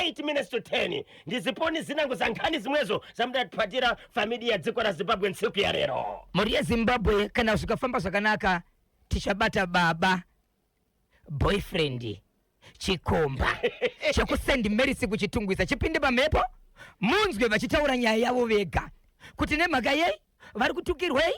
8 minutes to 10. Ndiziponi zinango za nkhani zimwezo zamudatiphatira familia dziko la Zimbabwe ntsiku ya lero. Mhuri yeZimbabwe, kana zvikafamba zvakanaka, tichabata baba, boyfriend, chikomba chekuSt Mary's kuChitungwiza chipinde pamhepo, munzwe vachitaura nyaya yavo vega kuti nemhaka yei vari kutukirwei,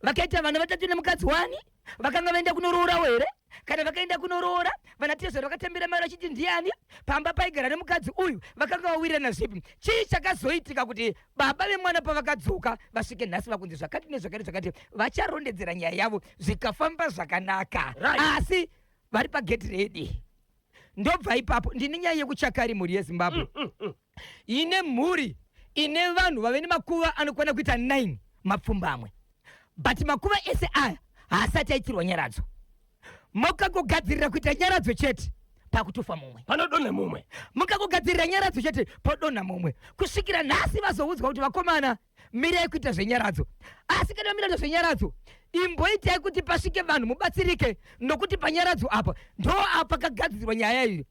vakaita vana vatatu nemukadzi wani, vakanga vaenda kunoroorawo here? Kana vakaenda kunoroora, vana tezvara vakatambira mari vachiti ndiani? Pamba paigara nemukadzi uyu vakanga vawirirana zvipi? Chii chakazoitika kuti baba vemwana pavakadzoka vasvike nhasi vakunzi zvakati nezvakati zvakati? Vacharondedzera nyaya yavo zvikafamba zvakanaka. Asi vari pagate ready. Ndobva ipapo ndine nyaya yekuchakari, mhuri yeZimbabwe, ine mhuri ine vanhu vave nemakuva anokwana kuita 9 mapfumbamwe, but makuva ese aya haasati aitirwa nyaradzo. Mukangogadzirira kuita nyaradzo chete, pakutofa mumwe. Panodonha mumwe. Mukangogadzirira nyaradzo chete, podonha mumwe, kusvikira nhasi vazoudzwa kuti vakomana, mirai kuita zvenyaradzo. Asi kana mamira kuita zvenyaradzo, imboitai kuti pasvike vanhu mubatsirike, nokuti panyaradzo apa ndo pakagadzirwa nyaya iyi.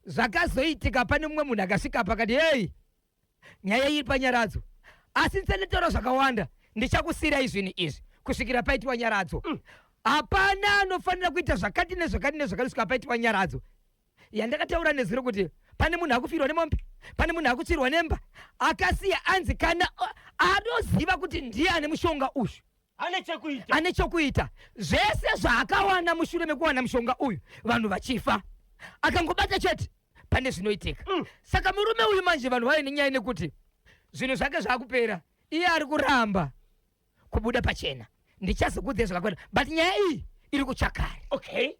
Zvakazoitika, pane mumwe munhu akasvika apa akati, "Hei, nyaya iri panyaradzo, asi ndisanditaura zvakawanda, ndichakusiyirai zvinhu izvi kusvikira paitwa nyaradzo. Hapana anofanira kuita zvakati nezvakati nezvakati kusvika paitwa nyaradzo." Yandakataura nezuro kuti pane munhu akufirwa nemombe, pane munhu akutsvirwa nemba, akasiya anzi kana anoziva kuti ndiye ane mushonga uyu ane chekuita. Ane chokuita. Zvese zvaakawana mushure mekuwana mushonga uyu, vanhu vachifa, akangobata chete pane zvinoitika. Saka murume uyu manje vanhu vaine nyaya nekuti zvinhu zvake zvaakupera, iye ari kuramba kubuda pachena. Ndichazokuudzai zvakakwana, but nyaya iyi iri kuchakari.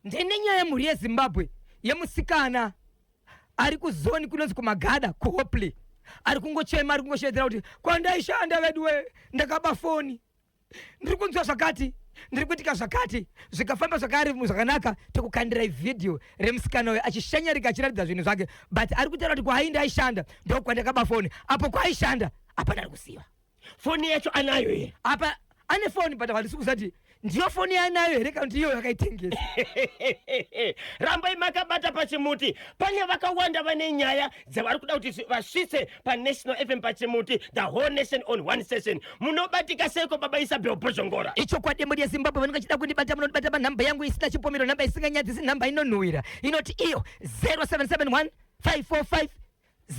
Ndine nyaya yemhuri yeZimbabwe yemusikana ari kuzoni kunonzi kuMagada kuHopley, ari kungochema, ari kungoshedzera kuti kwandaishanda veduwe ndakaba foni, ndiri kunzwa zvakati, ndiri kuitika zvakati. Zvikafamba zvakare zvakanaka, tokukandirai vhidhiyo remusikana uyo achishanyarika achiratidza zvinhu zvake, but ari kutaura kuti kwaainda aishanda ndokwandakaba foni. Apo kwaaishanda hapana ari kuziva. Foni yacho anayo here? Apa ane foni, but handisi kuziva kuti ndiyo foni yaanayo here kana kuti iyo yakaitengesa. Rambai makabata pachimuti. Pane vakawanda vane nyaya dzavari kuda kuti vasvitse paNational FM pachimuti, the whole nation on one session. Munobatika seiko, baba Isabel Bhozhongora? Ichokwadi, mhuri yeZimbabwe, vanenge vachida kundibata, munondibata panhamba yangu isina chipomero, nhamba isinganyadzisi, nhamba inonhuhwira, inoti iyo 0771 545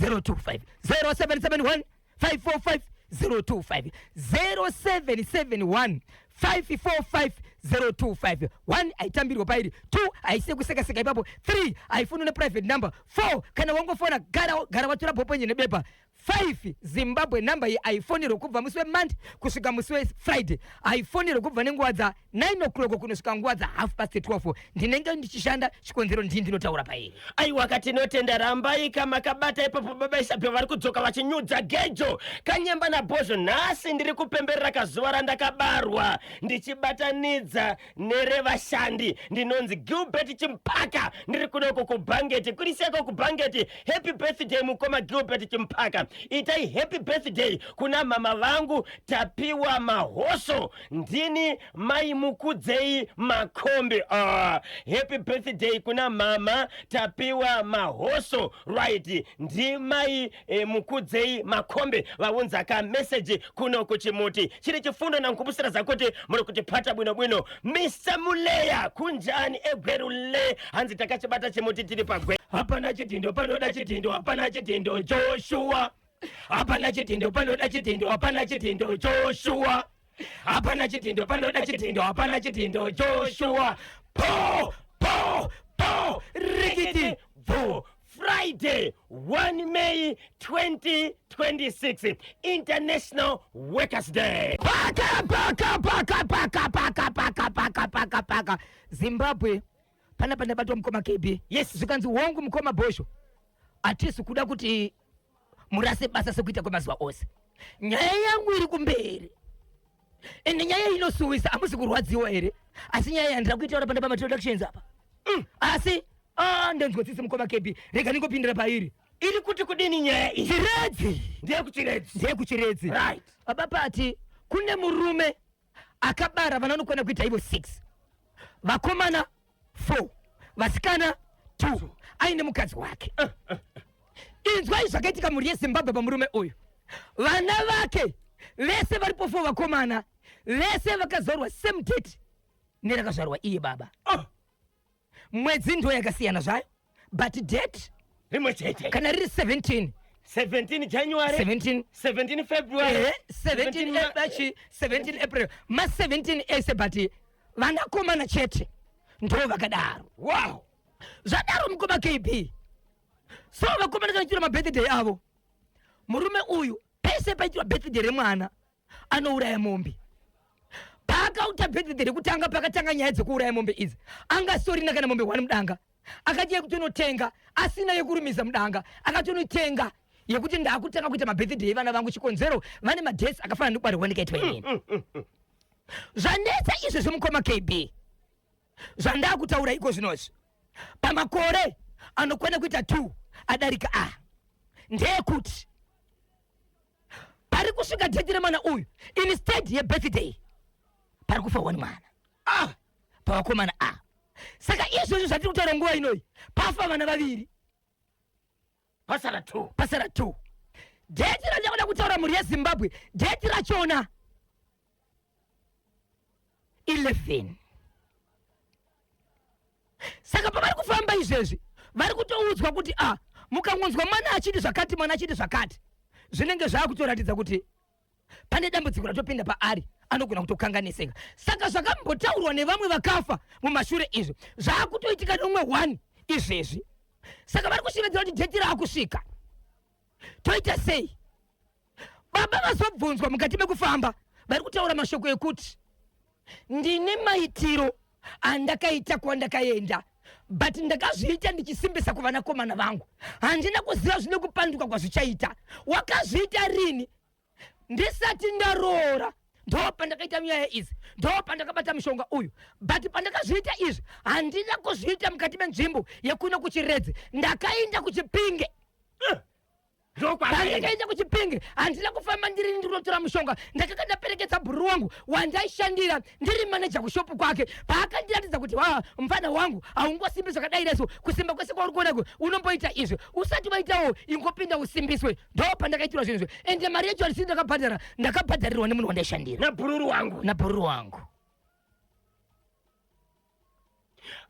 025, 0771 545 025, 0771 545 025. 1, haitambirwa pairi. 2, haisi kusekaseka ipapo. 3, haifoni neprivate number. 4, kana wangofona, gara gara watora bhoponye nebepa. 5, Zimbabwe, namba iyi haifonirwe kubva musi weMonday kusvika musi weFriday. Haifonirwe kubva nenguva dza 9 o'clock kunosvika nguva dza half past 12. Ndinenge ndichishanda, chikonzero ndii ndinotaura pairi. Aiwa, katinotenda, rambai kamakabata ipapo. Baba Isabel vari kudzoka vachinyudza gejo kanyemba nabhozho. Nhasi ndiri kupemberera kazuva randakabarwa ndichibatanidza nerevashandi. Ndinonzi Gilbert Chimpaka, ndiri kunoko kuBhangeti kuriseko kuBhangeti. Happy birthday, mukoma Gilbert Chimpaka. Itai happy birthday kuna mama vangu Tapiwa Mahoso, ndini mai Mukudzei Makombe. Ah, happy birthday kuna mama Tapiwa Mahoso, right, ndimai Mukudzei Makombe vaunza kameseji kuno kuchimuti chiri chifundo nankumbusira zakuti muri kutipata bwino bwino. Mr Muleya, kunjani egwerule? Hanzi takachibata chimuti tiri pagwe. Hapana chidhindo panoda chidhindo, hapana chidhindo Joshua, hapana chidhindo panoda chidhindo, hapana chidhindo Joshua, hapana chidhindo panoda chidhindo, hapana chidhindo Joshua. Po po po, rikiti bvu. Friday 1 May 2026, International Workers Day. Paka paka paka paka paka paka paka paka paka. Zimbabwe, pana pandabatwa mukoma KB. Yes. Zvikanzi, "Hongu mukoma Bhosho, hatisi kuda kuti murase basa sekuita kwemazuva ose. Nyaya yangu iri kumberi, ende nyaya inosuwisa. Hamusi kurwadziwa here? Asi nyaya yandira kuitaura panda pamaintroductions apa, asi ah, ndenzwa tsitsi mukoma KB, rega ndingopindira pairi." Iri kuti kudini nyaya iyi? Chiredzi. NdeyekuChiredzi. NdeyekuChiredzi. Baba pati kune murume akabara vana vanokwana kuita ivo 6, vakomana 4, vasikana. 2 aine mukadzi wake. Inzwai zvakaitika mhuri yeZimbabwe pamurume uyu. Vana vake vese varipo 4 vakomana, vese vakazvarwa same date nerakazvarwa iye baba. Oh. Mwedzi ndo yakasiyana zvayo, but date rimwe chete. Kana riri 17 17 January, 17 17 February, 17 17 April, ma 17 ese, but vanakomana chete ndo vakadaro. Zvadaro, mukoma KB, so vakomana kanoitirwa mabirthday avo, murume uyu pese paitirwa birthday remwana anouraya mombe. Paakauta birthday rekutanga, pakatanga nyaya dzekuuraya mombe idzi, angasorina kana mombe 1 mudanga. Akati yekutonotenga asina yekurumisa mudanga, akatonotenga yekuti ndaakutanga kuita mabirthday evana vangu, chikonzero vane madates akafanana nekubarirwa ndikaitwa inini. Zvanetsa izvezvo, mukoma KB, zvandakutaura iko zvinozvi, pamakore anokwana kuita 2 adarika a, ndeyekuti pari kusvika date remwana uyu, instead yebirthday pari kufa one mwana. Pavakomana a. Saka izvozvo zvatiri kutaura nguva inoyi, pafa vana vaviri. Pasara 2. Pasara 2. Date randakuda kutaura, mhuri yeZimbabwe, date rachona 11. Saka pavari kufamba izvezvi, vari kutoudzwa kuti a, mukangonzwa mwana achiti zvakati, mwana achiti zvakati, zvinenge zvaakutoratidza kuti pane dambudziko ratopinda paari, anogona kutokanganisika. Saka zvakambotaurwa nevamwe vakafa mumashure izvi zvaakutoitika neumwe one izvezvi. Saka vari kushevedzera kuti date raakusvika, toita sei? Baba vazobvunzwa mukati mekufamba, vari kutaura mashoko ekuti ndine maitiro andakaita kwandakaenda, but ndakazviita ndichisimbisa kuvanakomana vangu, handina kuziva zvine kupanduka kwazvichaita. Wakazviita rini? Ndisati ndaroora ndo pandakaita nyaya idzi, ndo pandakabata mushonga uyu, but pandakazviita izvi handina kuzviita mukati menzvimbo yekuno kuChiredzi, ndakaenda kuChipinge. Ndokwakaenda. Pandakaenda kuChipinge handina kufamba ndiri ndinotora mushonga, ndakanga ndaperekedza bhururu wangu wandaishandira, ndiri maneja kushopu kwake. Paakandiratidza kuti wa mufana wangu, haungosimbi zvakadai reso, kusimba kwese kwauri kuonako unomboita izvi usati waitawo, ingopinda usimbiswe. Ndo pandakaitirwa zvinhu izvi, ende mari yacho handisii ndakabhadhara, ndakabhadharirwa nemunhu wandaishandira. Nabhururu wangu. Nabhururu wangu.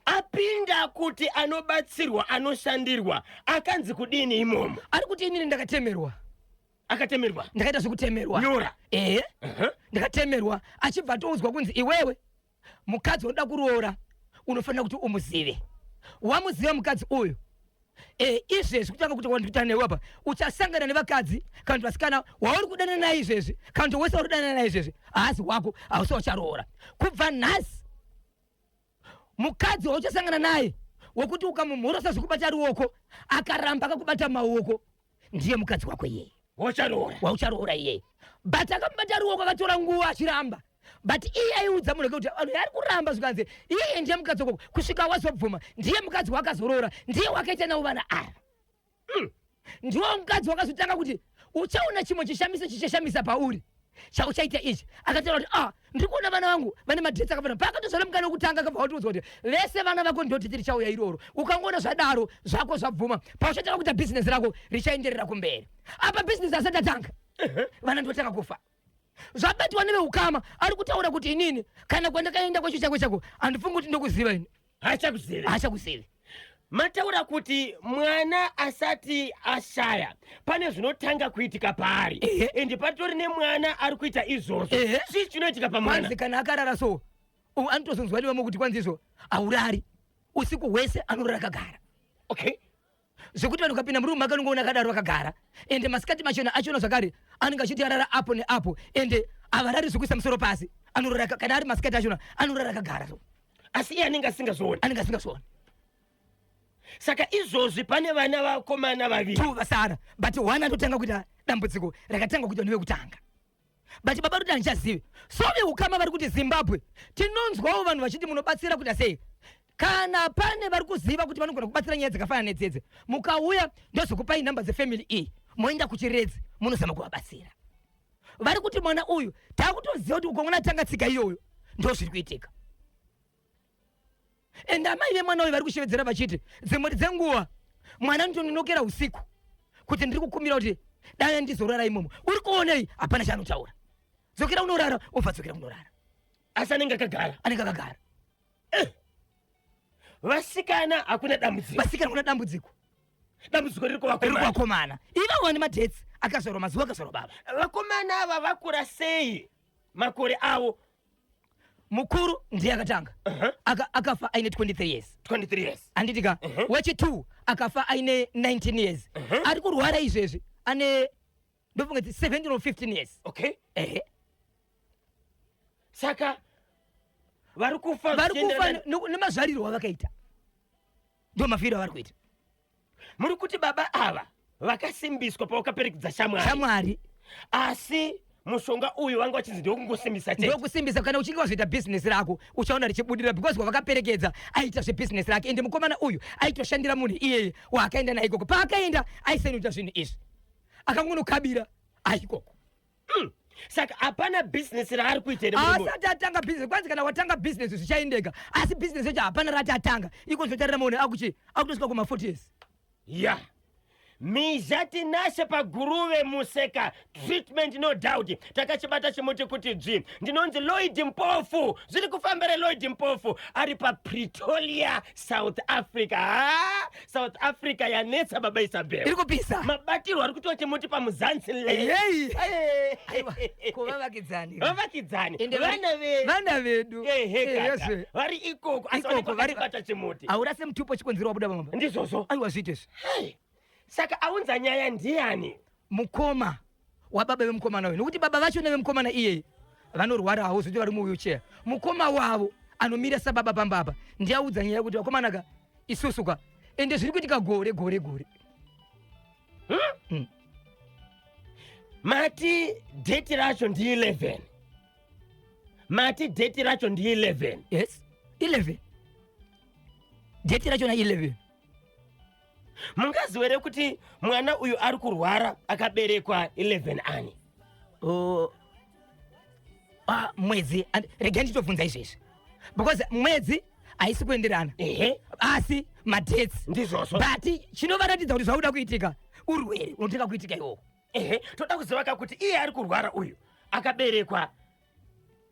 Apinda kuti anobatsirwa, anoshandirwa, akanzi kudini imomo? Ari kuti inini ndakatemerwa. Akatemerwa. Ndakaita zvekutemerwa. Nyora. Ehe. Ndakatemerwa, achibva atoudzwa kunzi iwewe mukadzi unoda kuroora unofanira kuti umuzive. Wamuziva mukadzi uyu, izvezvi kutanga kuti wandikuta newe apa, uchasangana nevakadzi kana kuti vasikana wauri kudanana naye izvezvi, kana kuti wese wauri kudanana naye izvezvi haasi wako, hausi wacharoora. Kubva nhasi mukadzi wauchasangana naye wekuti ukamumhorosa zvekubata ruoko akaramba akakubata maoko, ndiye mukadzi wako iyeye. Wacharoora. Waucharoora iyeye. But akamubata ruoko akatora nguva achiramba, but iye aiudza munhu kuti vanhu ari kuramba, zvikanzi iyeye ndiye mukadzi wako, kusvika wazobvuma. Ndiye mukadzi wakazoroora, ndiye wakaita navo vana ava. Ndiwo mukadzi wakazotanga kuti uchaona chimwe chishamiso chichashamisa pauri chauchaita ichi. Akataura kuti ah, ndiri kuona vana vangu vane madates akafanana. Paakatozvara mukana wekutanga, akabva watiudzwa kuti vese vana vako ndo date richauya iroro. Ukangoona zvadaro, zvako zvabvuma, pauchatanga kuita bhizinesi rako richaenderera kumberi. Apa bhizinesi asati atanga, vana ndotanga kufa. Zvabatwa neveukama, ari kutaura kuti inini kana kwandakaenda kwacho chako chako handifungi kuti ndokuziva ini. Hachakuzivi. Hachakuzivi. Mataura kuti mwana asati ashaya pane zvinotanga kuitika paari. Ende patori nemwana ari kuita izvozvo. Chii chinoitika pamwana? Kwanzi kana akarara so, anotozonzwa nevamwe kuti kwanzi izvo haurari usiku hwese, anorara akagara. Zvekuti vanhu ukapinda murumu make unongoona akadaro akagara, ende masikati machena achiona zvakare anenge achiti arara apo neapo, ende havarari zvekuisa musoro pasi, anorara kana ari masikati achona anorara akagara so. Asi iye anenge asingazvioni. Anenge asingazvioni. Saka izvozvi pane vana vakomana vaviri. Two vasara, but one anotanga kuita dambudziko rakatanga kuitwa nevekutanga, but baba ruti handichazivi. So veukama vari kuti Zimbabwe tinonzwawo vanhu vachiti munobatsira kuita sei, kana pane vari kuziva kuti vanogona kubatsira nyaya dzakafanana nedzedze, mukauya ndozokupai nhamba dzefamily iyi, moenda kuChiredzi munozama kuvabatsira. Vari kuti mwana uyu takutoziva kuti ukaona atanga tsika iyoyo ndo zviri kuitika. Ende amai vemwana uyu vari kushevedzera vachiti dzimwe dzenguva mwana anotononokera usiku kuti ndiri kukumbira kuti dai ndizorara imomo. Uri kuonei? Hapana chaanotaura. Dzokera unorara, obva dzokera unorara. Asi anenge akagara. Anenge akagara. Vasikana hakuna dambudziko. Vasikana hakuna dambudziko. Dambudziko riri kuvakomana. Riri kuvakomana. Ivo vane madates akazvarwa mazuva akazvarwa baba. Vakomana ava vakura sei makore avo? Mukuru ndiye akatanga. Akafa aine 23 years. 23 years. Handiti ka? Wechi2 akafa aine 19 years. Ari kurwara izvezvi ane ndofunga kuti 17 or 15 years. Okay. Ehe. Saka vari kufa vari kufa nemazvarirwo avakaita. Ndo mafiro avari kuita. Muri kuti baba ava vakasimbiswa pavakaperekedza shamwari. Shamwari. Asi mushonga uyu vanga vachinzi ndewekungosimbisa chete. Ndewekusimbisa, kana uchinge wazoita business rako uchaona richibudirira because wavakaperekedza aita zvebusiness rake, ende mukomana uyu aitoshandira munhu iyeye waakaenda naye ikoko. Paakaenda aisenoita zvinhu izvi, akangonokabira aikoko. Saka hapana business raari kuita here murume uyu? Asati atanga business, kwanzi kana watanga business zvichaendeka, asi business yacho hapana rati atanga. Iko zvotarira maone akuchi akutosvika kuma 40 years. Ya. Mhizha Tinashe paGuruve Museka treatment no doubt takachibata chimuti kuti dzvi. Ndinonzi Lloyd Mpofu, zviri kufambira Lloyd Mpofu ari paPretoria, South Africa. Ha, South Africa yanetsa baba Isabel. Iri kupisa. Mabatirwo ari kuitwa chimuti paMuzansi le. Hey. Aiwa, ko vavakidzani. Vavakidzani. Ende vana vedu. Vana vedu. Ehe, Eh, kaka. yes. Vari ikoko asi Ikoko, vanenge vari vakachibata chimuti. Haurase mutupo chikonzero wabuda pamba. Ndizvozvo. Aiwa, zviite izvi. Hey. Saka aunza nyaya ndiani? Mukoma wababa vemukomana uyu, nokuti baba vacho nevemukomana iyeye vanorwarawo zvekuti vari muwheelchair. Mukoma wavo anomira sababa pamba apa ndiaudza nyaya yekuti vakomana ka isusu ka, ende zviri kuitika gore gore gore. Mati date racho ndi 11. Mati date racho ndi 11. Yes, 11. Date racho na 11. Mungaziva here kuti mwana uyu ari kurwara akaberekwa 11 ani? Oh. Mwedzi, regai nditobvunza izvezvi because mwedzi haisi kuenderana. Ehe. Asi madates. Ndizvozvo. But chinovaratidza kuti zvauda kuitika urwere unotanga kuitika iwowo. Ehe, toda kuziva ka kuti iye ari kurwara uyu akaberekwa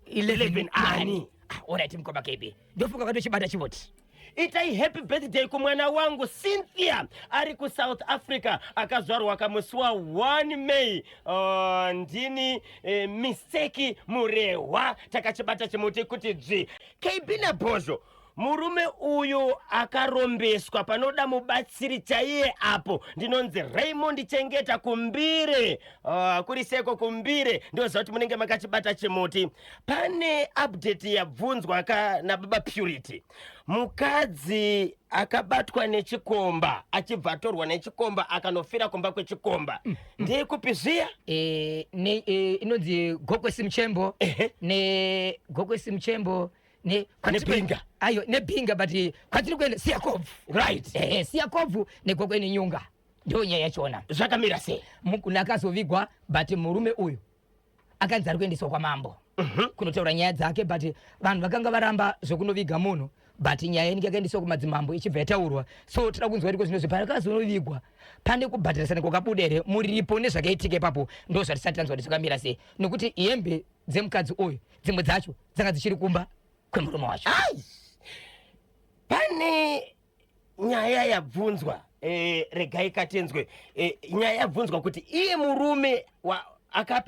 11 ani? Alright, mukoma KB. Ndofunga katochibata chivoti. Itai happy birthday kumwana wangu Cynthia ari kuSouth Africa, akazvarwa kamusi wa 1 May. Ndini Miseki Murehwa, takachibata chimuti kuti dzvi. KB naBhozho, murume uyu akarombeswa, panoda mubatsiri chaiye apo. Ndinonzi Raymond Chengeta Kumbire. Kuri seko Kumbire, ndoziva kuti munenge makachibata chimuti. Pane update yabvunzwa ka nababa Purity. Mukadzi akabatwa nechikomba achibva atorwa nechikomba akanofira kumba kwechikomba. Ndeyekupi zviya? Inonzi Gokwe Simuchembo. Ehe. Ne Gokwe Simuchembo ne Nebinga. Ayo nebinga, but kwatiri kuenda Siyakobvu. Right. Ehe, Siyakobvu neGokwe neNyunga. Ndiyo nyaya yachona. Zvakamira sei? Mukuna akazovigwa, but murume uyu akanzi ari kuendeswa kwamambo kunotaura nyaya dzake, but vanhu vakanga varamba zvekunoviga munhu, but nyaya inenge yakaendeswa kumadzimambo ichibva yataurwa. So toda kunzwa iriko zvinozvi paakazonovigwa pane kubhadharisana kwakabuda here muripo nezvakaitika ipapo? Ndo zvatisati tanzwa kuti zvakamira sei, nokuti hembe dzemukadzi uyu dzimwe dzacho dzanga dzichiri kumba kwemurume wacho. Ai! Pane nyaya yabvunzwa, regai katenzwe. Nyaya yabvunzwa kuti iye murume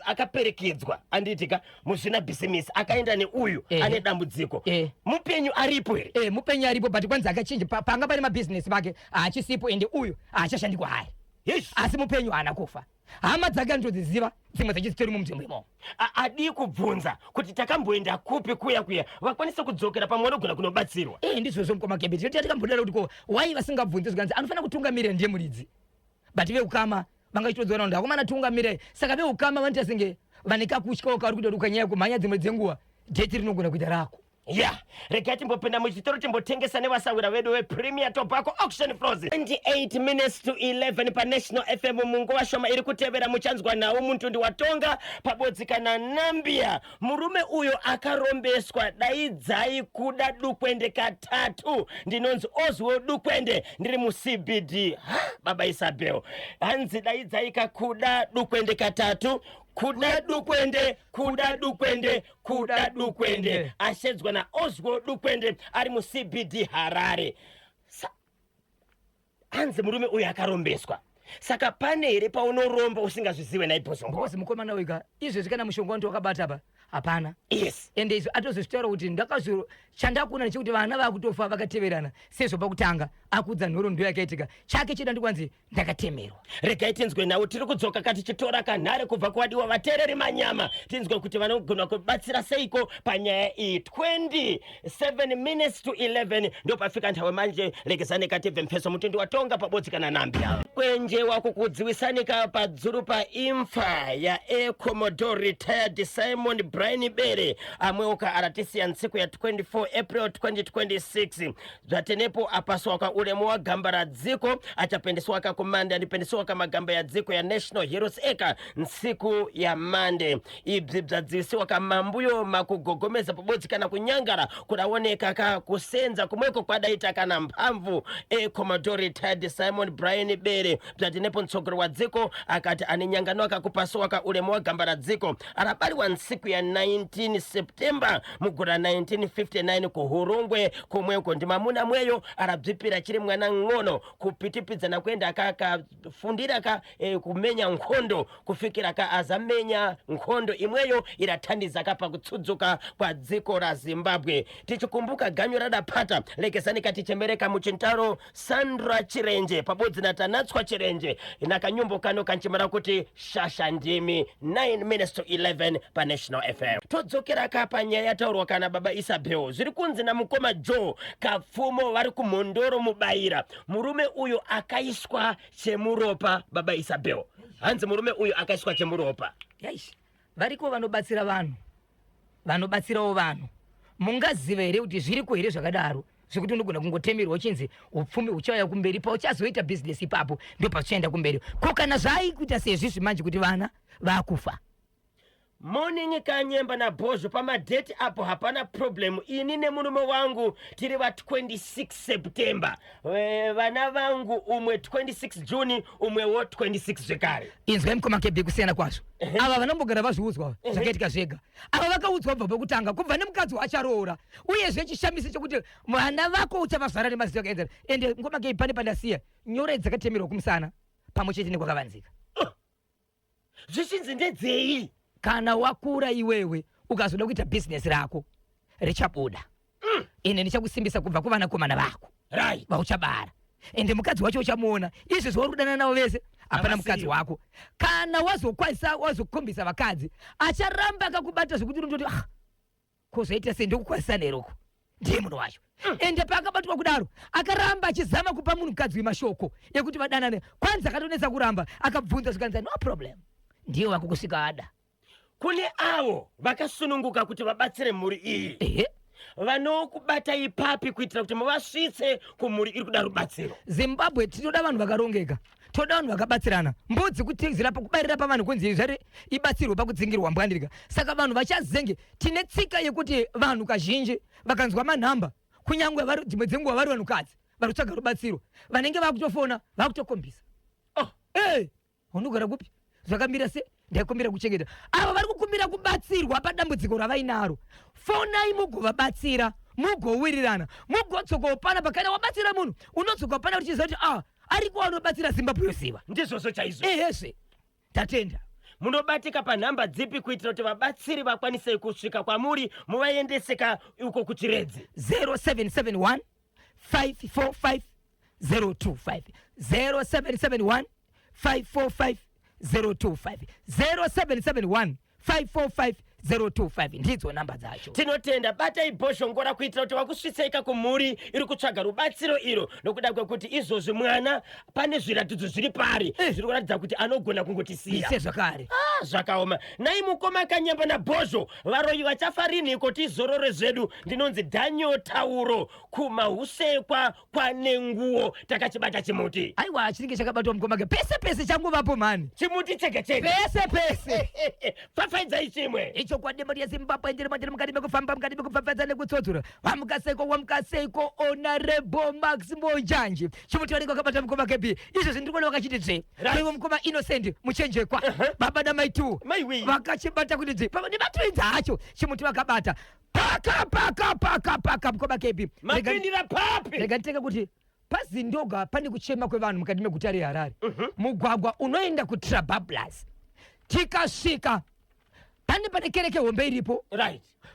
akaperekedzwa andiitika muzvina bhisimisi akaenda neuyu ane dambudziko, mupenyu aripo here? Mupenyu aripo, but kwanzi akachinja panga pane mabhizinesi pake haachisipo, ende uyu haachashandi kwaari. Yes. Asi mupenyu haana kufa, hama dzake anotodziziva, dzimwe dzacho dzitori munzvimbo imomo. Adii kubvunza kuti takamboenda kupi kuya kuya vakwanise kudzokera pamwe vanogona kunobatsirwa. Ndizvozvo mukoma Kebe, tinoti takambodara kuti ko wai vasingabvunzi, zvikanzi anofanira kutungamirira ndiye muridzi, but veukama vanga chitodziona kuti akomana tungamirei, saka veukama vanoita senge vane kakutyawo kauri kuita kuti ukanyanya kumhanya dzimwe dzenguva date rinogona kuita rako. Ya, regai timbopinda muchitoro timbotengesa nevasawira vedu vePremier Tobacco Auction Floors. 28 minutes to 11 paNational FM. Munguva shoma iri kutevera muchanzwa nhau mutundi watonga pabodzi kana Nambia. Murume uyo akarombeswa, daidzai kuda Dukwende katatu. Ndinonzi Oswell Dukwende, ndiri muCBD. Ha, baba Isabel, hanzi daidzai kakuda Dukwende katatu. Kuda Dukwende, kuda Dukwende, kuda Dukwende. Ashedzwa naOswell Dukwende ari muCBD Harare. Hanzi murume uyu akarombeswa. Saka pane here paunoromba usingazvizive naibhozongo? Because mukomana wega izvezvi kana mushonga wandi wakabata pa hapana. Ende izvo atozozvitaura kuti ndakazvo chandakuona nechekuti vana vakutofa vakateverana. Sezvo pakutanga akuudza nhoroondo yakaitika chake cheda ndikwanzi ndakatemerwa. Regai tinzwe nhau. Tiri kudzoka katichitora kanhare kubva kuvadiwa vateereri manyama, tinzwe kuti vanogona kubatsira seiko panyaya iyi. 27 minutes to 11 ndopafika nthawe manje. Lekezani katibve mpheso mutundi watonga pabodzi kana Nambia kwenje wakukudziwisanika padzuru pa imfa ya Air Commodore retired Simon Brian Bere amweuka aratisiya ntsiku ya 24 April 2026. Zvatenepo apaswaka ulemu wa gamba ra dziko, achapendeswaka kumande andipendeswaka magamba ya dziko ya National Heroes Acre ntsiku ya Mande. Ibzi bzadzisiwaka mambuyo makugogomeza pabodzi kana kunyangara kudaoneka ka kusenza kumweko kwadaita kana mphamvu Air Commodore retired Simon Brian Bere. Bzatinepo mtsogolo wa dziko akati ane nyangano akakupaswaka ulemu wa gamba ra dziko arabaliwa ntsiku ya 19 September mugore ra 1959 kuHurungwe komweko ndi mamuna mweyo arabzipira chiri mwana ng'ono kupitipidzana kuenda akakafundira ka kumenya nkhondo kufikira ka azamenya nkhondo imweyo irathandiza ka pakutsudzuka kwa dziko la Zimbabwe. Tichikumbuka ganyu radaphata, lekezani katichemereka muchintaro Sandra Chirenje pabodzi na Tanatswa Chirenje na kanyumbo kano kanchimera kuti Shasha Ndimi. 9 minutes to 11 pa National FM. Todzokera ka panyaya yataurwa kana baba Isabel. Zviri kunzi namukoma Joe Kapfumo vari kuMhondoro Mubayira, murume uyu akaiswa chemuropa. Baba Isabel, hanzi murume uyu akaiswa chemuropa. Yaish, variko vanobatsira vanhu, vanobatsirawo vanhu. Mungaziva here kuti zviriko here zvakadaro zvekuti unogona kungotemerwa uchinzi upfumi huchauya kumberi, pauchazoita bhizinesi ipapo ndo pachichaenda kumberi? Ko kana zvaaikuita sezvizvi manje kuti vana vakufa? Morning Kanyemba naBhozho. Pamadate apo hapana problem. Ini nemurume wangu tiri va26 September. Vana vangu umwe 26 June, umwewo 26 zvekare. Inzwai mukoma KB, kusiyana kwazvo. Ava vanombogara vazviudzwa zvakaitika zvega. Ava vakaudzwa kubva pekutanga, kubva nemukadzi waacharoora. Uyezve chishamiso chekuti vana vako uchavazvara nemazita akaenzana. Ende mukoma KB, pane pandasiya nyora dzakatemerwa kumusana pamwe chete nekwakavanzika. Zvichinzi ndedzei? Kana wakura iwewe ukazoda kuita bhizinesi rako richabuda, ende ndichakusimbisa kubva kuvanakomana vako vauchabara. Ende mukadzi wacho uchamuona izvezvi wauri kudanana navo vese hapana mukadzi Havasiyo. wako. Kana wazokwanisa wazokhombisa vakadzi, acharamba akakubata zvekuti unototi, "Ah, ko zvaita sei? Ndokukwanisa neroko ndiye munhu wacho." Ende paakabatwa kudaro akaramba achizama kupa munhukadzi wemashoko ekuti vadanane. Kwanza akatonetsa kuramba, akabvunza zvikanzi, "No problem, ndiye wako kusvika ada." Kune avo vakasununguka kuti vabatsire mhuri iyi, vanokubata ipapi kuitira kuti muvasvitse kumhuri iri kuda rubatsiro? Zimbabwe tinoda vanhu vakarongeka, toda vanhu vakabatsirana. Mbudzi kutizira pakubarira pavanhu kunzi zvare ibatsirwe pakudzingirwa mbwandirika. Saka vanhu vachazenge tine tsika yekuti vanhu kazhinji vakanzwa manhamba, kunyange vari dzimwe dzenguva vari vanhukadzi vari kutsvaga rubatsiro, vanenge vakutofona vakutokombisa. Hey, unogara kupi, zvakamira se ndaikumbira kuchengeta. Ava vari kukumbira kubatsirwa padambudziko ravainaro, fonai mugovabatsira, mugowirirana, mugodzokawo panapa. Kana wabatsira munhu unodzoka pana uchiziva kuti ah, ariko anobatsira, Zimbabwe yoziva. Ndizvozvo chaizvo. Ehezve, tatenda. Munobatika panhamba dzipi kuitira kuti vabatsiri vakwanise kusvika kwamuri muvaendeseka uko kuChiredzi? 0771 545 025, 0771 545 025, 0771 545 025 ndidzo namba dzacho. Tinotenda. Batai Bhozhongora kuitira kuti vakusvitseika kumhuri iri kutsvaga rubatsiro iro, nokuda kwekuti izvozvi mwana pane zviratidzo zviri pari zviri kuratidza kuti anogona kungotisiya. Sezvakare. Ah, zvakaoma. Nai mukoma Kanyemba naBhozho, varoyi vachafa rinhiko tizorore zvedu? Ndinonzi Daniel Tauro kumahusekwa kwaNenguwo. Takachibata chimuti. Aiwa, chinenge chakabatwa mukomake pese pese, changovapo mhani. Chimuti chega chega. Pese pese. Pfapfaidzai chimwe. Ichokwadi, mhuri yeZimbabwe, ndiri mandiri mukati mekufamba, mukati mekupfapfaidza nekutsotsora. Wamukaseiko, wamukaseiko, Honorable Max Monjanji? Chimuti vanenge vakabata mukoma KB. Izvozvi ndiri kuona vakachiti dzve. Ivo mukoma Innocent Muchenjekwa, baba namai two. Maiwe. Vakachibata kuti dzve. Pamwe nematwins acho, chimuti vakabata paka paka paka paka. Mukoma KB, Mapindira papi? rega nditenge kuti paZindoga pane kuchema kwevanhu mukati meguta reHarare. Mugwagwa unoenda kuTrabablas, tikasvika pane kereke hombe iripo,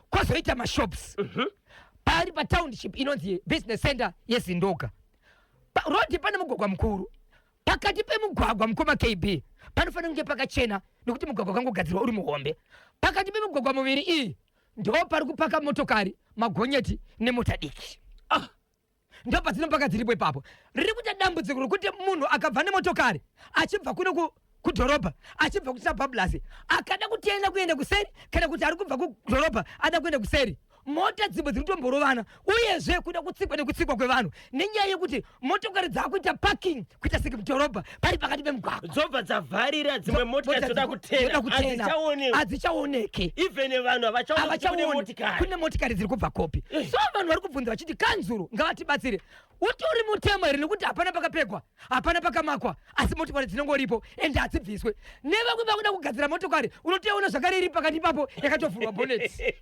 kwozoita mashops pari patownship inonzi business center yeZindoga. Rodhi pane mugwagwa mukuru. Pakati pemugwagwa, mukoma KB, panofanira kunge pakachena nekuti mugwagwa wakangogadzirwa uri muhombe. Pakati pemigwagwa muviri iyi ndo pari kupaka motokari, magonyeti nemota diki. Ah. Ndo padzinopaka dziripo ipapo. Riri kuita dambudziko rokuti munhu akabva nemotokari achibva kuno kudhorobha, achibva kuTrabablas, akada kutenda kuenda kuseri, kana kuti ari kubva kudhorobha ada kuenda kuseri, mota dzimwe dziri kutomborovana. Uyezve kuda kutsikwa nekutsikwa kwevanhu nenyaya yekuti motokari dzaakuita parking kuita seke mudhorobha pari pakati pemugwagwa. Dzobva dzavharira dzimwe motikari dzoda dzoda kutena. Kutena. Hadzichaonekwi. Hadzichaoneki. Even vanhu havachaoni kuti kune Havachaoni motikari. Kune motikari dziri kubva kopi. So vanhu vari kubvunza vachiti kanzuru ngavatibatsire, utori mutemo here? Nekuti hapana pakapegwa, hapana pakamakwa, asi motokari dzinongoripo ende hadzibviswe. Nevamwe vakuda kugadzira motokari, unotoiona zvakare iri pakati ipapo yakatovhurwa boneti.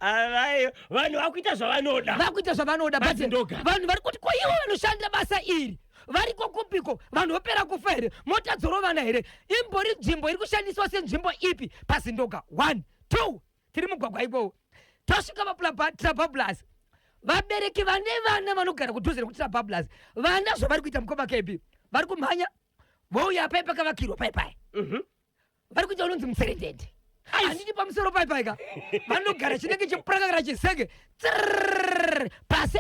Avai vanhu vakuita zvavanoda. Vakuita zvavanoda, but PaZindoga. Vanhu vari kuti, ko ivo vanoshanda basa iri variko kupiko? Vanhu vopera kufa here? Mota dzorovana here? Imbori nzvimbo iri kushandiswa senzvimbo ipi paZindoga? One, two, tiri mugwagwa ikoko, tosvika paTrabablas. Vabereki vane vana vanogara kudhuze nekuTrabablas, vana zvavari kuita, mukoma KB, vari kumhanya vouya pai pakavakirwa pai pai. Vari kuita unonzi mutserendende, handiti? Pamusoro pai paika vanogara, chinenge chipuranga kana chisenge, tsrrr, pasi,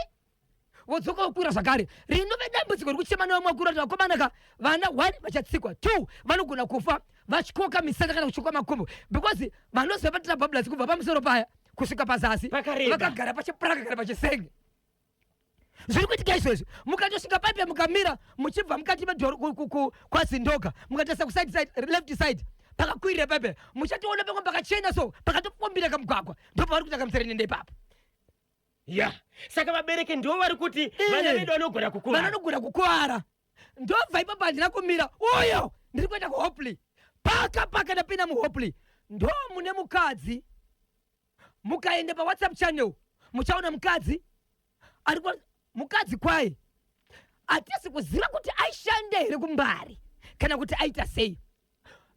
vodzoka vokwira zvakare. Rinove dambudziko riri kuchema nevamwe vakuru vati, vakomana ka, vana one vachatsikwa, two vanogona kufa vachikoka misana kana kuchikwa makumbo, because vanoziva paTrabablas kubva pamusoro paya kusvika pazasi Pakareba. vakagara pachipuranga kana pachisenge. Zviri kuitika izvezvi, mukatosvika paipe, mukamira muchibva mukati kwaZindoga, mukatarisa kuside side, left side, pakakwirira paipe, muchatoona pamwe pakachena, so pakatopombira kamugwagwa, ndopavari kuita kamutserendende ipapo. Ya, saka vabereki ndivo vari kuti vana vedu vanogona kukuvara. Vanogona kukuvara. Ndobva ipapo handina kumira, uyo ndiri kuenda kuHopley. Paka paka ndapinda muHopley, ndo mune mukadzi. Mukaenda paWhatsApp channel muchaona mukadzi ari mukadzi kwaye. Hatisi kuziva kuti aishanda here kuMbare kana kuti aita sei.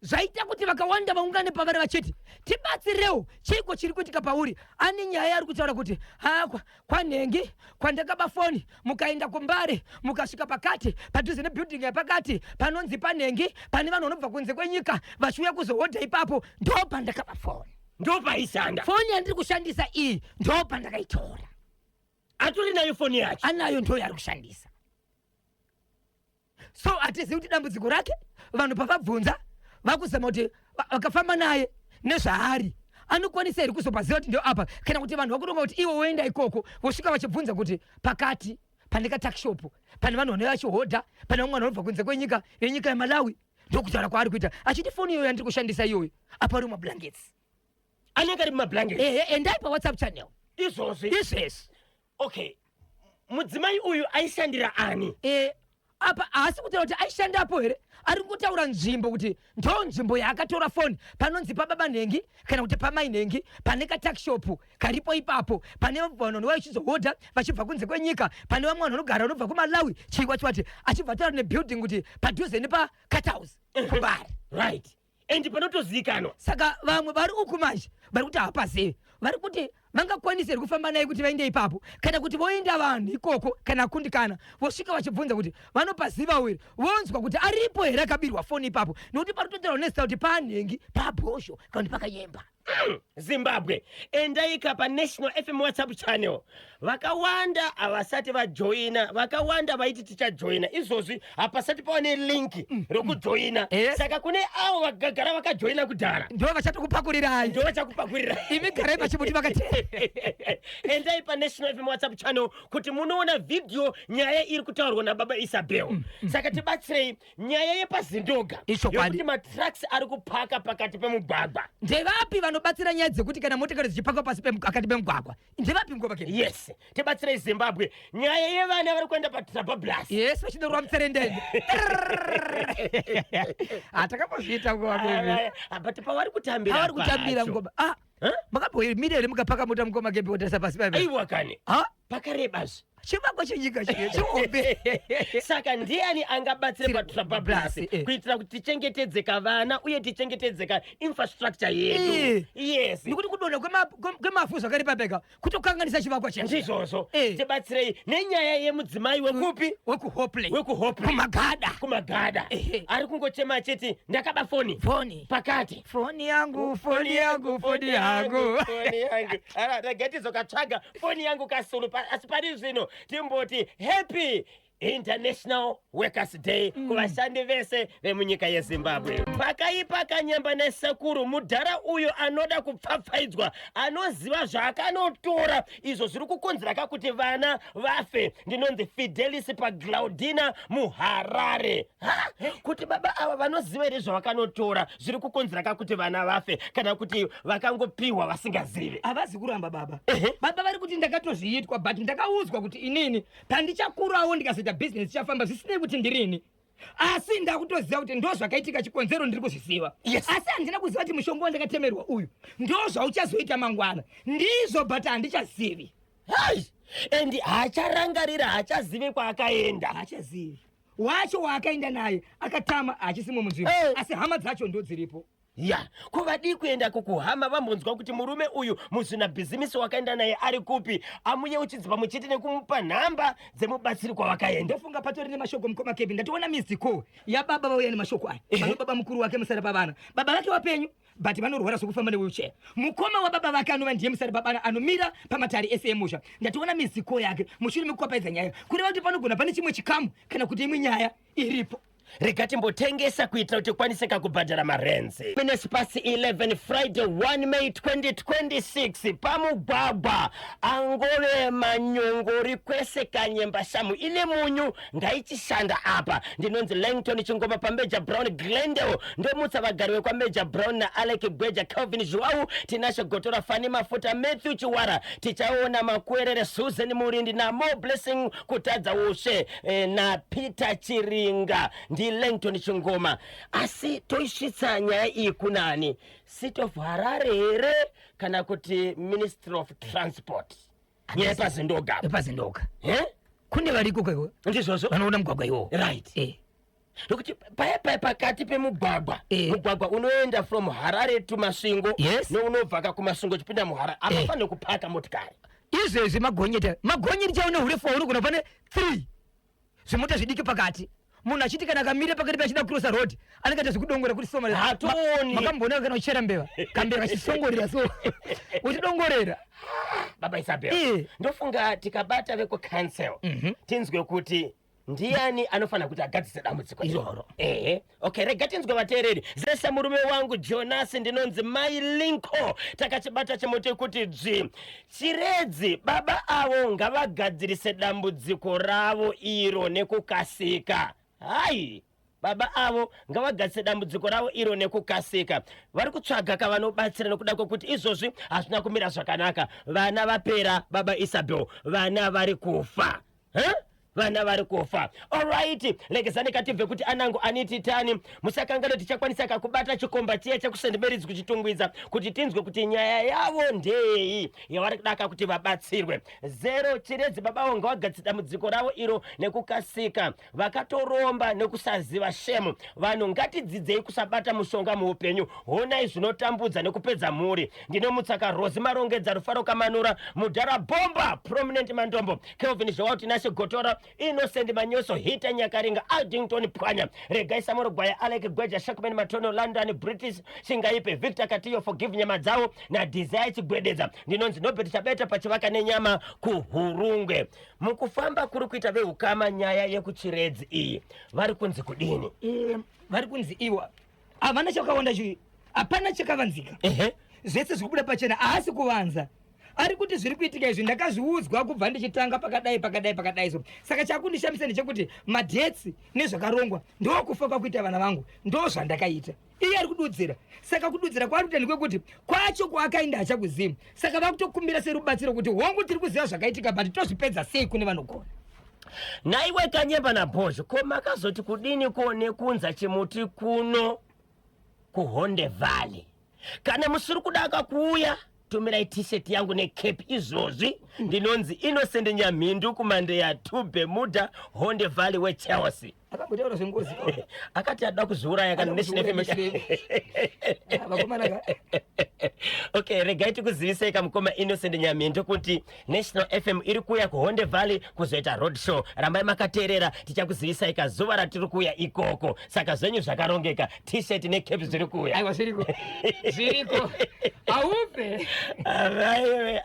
Zvaita kuti vakawanda vaungane pavari vachiti, tibatsirewo, chiiko chiri kuitika pauri? Ane nyaya ari kutaura kuti ha, kwanhengi kwandakaba foni. Mukaenda kuMbare, mukasvika pakati padhuze nebuilding yapakati panonzi panhengi, pane vanhu vanobva kunze kwenyika vachiuya kuzohodha ipapo, ndo pandakaba foni. Ndopaishanda. Foni yandiri kushandisa iyi ndo pandakaitora. Atori nayo foni yacho. Anayo, ndo yaari kushandisa. So hatizivi kuti dambudziko rake, vanhu pavabvunza vakuzama kuti vakafamba naye nezvaari anokwanisa here kuzopaziva kuti ndio apa, kana kuti vanhu vakuronga kuti ivo voenda ikoko, vosvika vachibvunza kuti pakati pane katuckshop pane vanhu vanouya vachihodha, pane vamwe vanhu vanobva kunze kwenyika, venyika yeMalawi. Ndokutaura kwaari kuita achiti foni iyoyo yandiri kushandisa iyoyo, apa ari mumablankets. Anenge ari mumablanket. Ehe, endai paWhatsApp channel. Izvozvi. Izvezvi. Okay, mudzimai uyu aishandira ani? Apa haasi kutaura kuti aishandapo here, ari kutaura nzvimbo kuti ndo nzvimbo yaakatora foni, panonzi pababa nhengi kana kuti pamai nhengi, pane katuckshop karipo ipapo, pane vanhu vanouya vachizohodha vachibva kunze kwenyika, pane vamwe vanhu vanogara vanobva kuMalawi, chii wachiwati, achibva ataura nebuilding kuti padhuze nepaCathouse kuMbare. Right, and panotozivikanwa. Saka vamwe vari uku manje vari kuti havapazivi, vari kuti vangakwanisa here kufamba naye kuti vaende ipapo, kana kuti voenda vanhu ikoko, kana akundikana vosvika vachibvunza kuti vanopaziva here, vonzwa kuti aripo here akabirwa foni ipapo, nokuti pari kutotaurwa nezita kuti panhengi, pabhosho kana kuti pakayemba. Zimbabwe, endaika paNational FM WhatsApp channel. Vakawanda havasati vajoina, vakawanda vaiti tichajoina. Izvozvi hapasati pava nelink rokujoina. Saka kune avo vakagara vakajoina kudhara, ndo vachatokupakurirai. Ndo vachakupakurira. Imi garai pachimuti makatera. Endai paNational FM WhatsApp channel kuti munoona vhidhiyo, nyaya iri kutaurwa nababa Isabel. Saka tibatsirei, nyaya yepaZindoga Ichokwadi. yokuti matrucks ari kupaka pakati pemugwagwa. Ndevapi vanobatsira nyaya dzekuti kana motikari dzichipakwa pasi pakati pemugwagwa? Ndevapi, mukoma Kebi? Yes, tibatsirei Zimbabwe, nyaya yevana vari kuenda paTrabablas. Yes, vachinorwa mutserendende. Hatakambozviita, mukoma Kebi. But pavari kutambira Pavari kutambira pacho. mukoma, ah. Huh? Makambomira here mukapaka mota, mukoma Kebi, wotarisa pasi paipa? Aiwa kani. Ha. Pakarebazve. Chivakwa chenyika chiye chihombe. Saka ndiani angabatsire paTrabablas kuitira kuti tichengetedzeka vana uye tichengetedzeka infrastructure yedu? Yes. Nekuti kudonha kwemafu zvakare papeka kutokanganisa chivakwa chedu. Ndizvozvo. Tibatsirei nenyaya yemudzimai wekupi? WekuHopley. WekuHopley. Kumagada. Kumagada. Ari kungochema achiti, "Ndakaba foni." Foni. Pakati. Foni yangu, foni yangu, foni yangu. Foni yangu. Ara, rega tizokatsvaga foni yangu kasulu. Asi pari zvino timboti happy International Workers Day kuvashandi vese vemunyika yeZimbabwe. Pakaipa, Kanyemba nesekuru, mudhara uyo anoda kupfapfaidzwa, anoziva zvaakanotora izvo zviri kukonzera kakuti vana vafe. Ndinonzi Fidelis paGlaudina muHarare. Ha! Kuti baba ava vanoziva here zvavakanotora zviri kukonzera kakuti vana vafe, kana kuti vakangopiwa vasingazivi? Havazi kuramba baba. Baba vari kuti, "Ndakatozviitwa, but ndakaudzwa kuti inini pandichakurawo ndikazoita bhizinesi ichafamba, zvisinei kuti ndirini. Asi ndakutoziva kuti ndo zvakaitika, chikonzero ndiri kuzviziva. Asi handina kuziva kuti mushonga wandakatemerwa uyu ndo zvauchazoita mangwana. Ndizvo, but handichazivi." Hai, and haacharangarira, haachazivi kwaakaenda. Haachazivi. Wacho waakaenda naye akatama, hachisimo munzvimbo. Asi hama dzacho ndo dziripo. Ya, kuvadii kuenda kukuhama vambonzwa kuti murume uyu muzvinabhizimisi wakaenda naye ari kupi, amuyeuchidzi pamwe chete nekumupa nhamba dzemubatsiri kwavakaenda? Ndofunga patori nemashoko, mukoma Kebi. Ndatoona missed call yababa vauya nemashoko aya. Vano baba mukuru wake musara pavana. Baba vake wapenyu, but vanorwara zvokufamba newheelchair. Mukoma wababa vake anova ndiye musara pabana anomira pamatare ese emusha. Ndatoona missed call yake mushure mekukapaidza nyaya, kureva kuti panogona pane chimwe chikamu kana kuti imwe nyaya iripo. Rega timbotengesa kuitira kuti tikwaniseka kubhadhara marents. 11:minutes, Friday 1 May 2026, pamugwagwa angove manyongori kwese. Kanyemba, shamu ine munyu ngaichishanda apa. Ndinonzi Langton Chingoma paMajor Brown, Glendale. Ndomutsa vagari vekwaMajor Brown naAlec Gweja, Calvin Zhuau, Tinashe Gotora, Fani Mafuta, Matthew Chiwara, tichaona Makwerere, Susan Murindi naMo Blessing Kutadza Ushe naPeter Chiringa. NdiLangton Chingoma. Asi toisvitsa nyaya iyi kunani? City of Harare here, kana kuti Ministry of Transport? Nyaya yepaZindoga. EpaZindoga. Eh? Kune variko kweko. Ndizvozvo. Vanoona mugwagwa iwowo. Nokuti paya paya pakati pemugwagwa, mugwagwa unoenda from Harare to Masvingo neunobvaka kuMasvingo uchipinda muHarare, apafaniri kupaka motikari. Izvezvi magonyeti, magonyeti chaiwo neurefu waunogona pane 3 zvimota zvidiki pakati, munhu achiti kana akamira pakati pachida kucrossa road anenge aita zvekudongora kuti soma. Hatooni. Makamboona kana uchichera mbeva, kambeva kachisongorera so uchidongorera? Baba Isabel, ndofunga tikabata vekucouncil tinzwe kuti ndiani anofanira kuti agadzise dambudziko iroro. Ehe, okay, rega tinzwe vateereri. Zese murume wangu Jonas, ndinonzi Mai Linco. Takachibata chimuti kuti dzvi. Chiredzi, baba avo ngavagadzirise dambudziko ravo iro nekukasika. Hai, baba avo ngavagadzirise dambudziko ravo iro nekukasika. Vari kutsvaga kavanobatsira nekuda kwekuti izvozvi hazvina kumira zvakanaka. Vana vapera, baba Isabel, vana vari kufa. Huh? Vana vari kufa. Alright, legezani katibve kuti anangu aniti tani musakangano. Tichakwanisa kakubata chikomba chiya chekuSt Marys kuChitungwiza kuti tinzwe kuti nyaya yavo ndeyei yavari kudaka kuti vabatsirwe. Zero Chiredzi, babavo ngavagadzise dambudziko ravo iro nekukasika. Vakatoromba nekusaziva shemu. Vanhu ngatidzidzei kusabata mushonga muupenyu, honai zvinotambudza nekupedza mhuri. Ndinomutsaka Rosi Marongedza, Rufaro Kamanura, Mudhara Bomba, Prominent Mandombo, Kelvin Joao, Tinashe Gotora. Innocent Manyoso, Hita Nyakaringa, Aldington Pwanya, Regai Samoro Gwaya, Alec Gweja, Shackman Matono, London British Shingaipe, Victor Katiyo, Forgive Nyamadzawo naDesire Chigwededza. Ndinonzi Nobert Chabeta pachivaka nenyama kuHurungwe. Mukufamba kuri kuita veukama nyaya yekuChiredzi iyi, vari kunzi kudini? Vari kunzi iwa havana chakawanda chi hapana chakavanzika. Zvese zviri kubuda pachena, haasi kuvanza. Ari kuti zviri kuitika izvi ndakazviudzwa kubva ndichitanga pakadai pakadai pakadai. So saka chakundishamisa ndechekuti madates nezvakarongwa ndokufa kwakuita vana vangu, ndo zvandakaita. Iye ari kududzira, saka kududzira kwaari kuita ndekwekuti kwacho kwaakaenda hachakuzivi, saka vakutokumbira serubatsiro kuti hongu tiri kuziva zvakaitika, but tozvipedza sei kune vanogona. Naiwe Kanyemba naBhozho, ko makazoti kudini ko nekunza chimuti kuno kuHonde Valley? Kana musiri kudaka kuuya, tumirai t-shirt yangu necape izvozvi. Ndinonzi Innocent Nyamhindu kuMandeya 2 Bermuda, Honde Valley weChelsea. Akambotaura zvengozi. Akati ada kuzviuraya kana National FM. Vakomana ka. Okay, regai tikuzivisei kamukoma Innocent Nyamhindu kuti National FM iri kuuya kuHonde Valley kuzoita road show. Rambai makateerera, tichakuzivisai kazuva ratiri kuuya ikoko. Saka zvenyu zvakarongeka, t-shirt necape zviri kuuya. Aiwa, zviriko, zviriko, haufe. Avaiwe,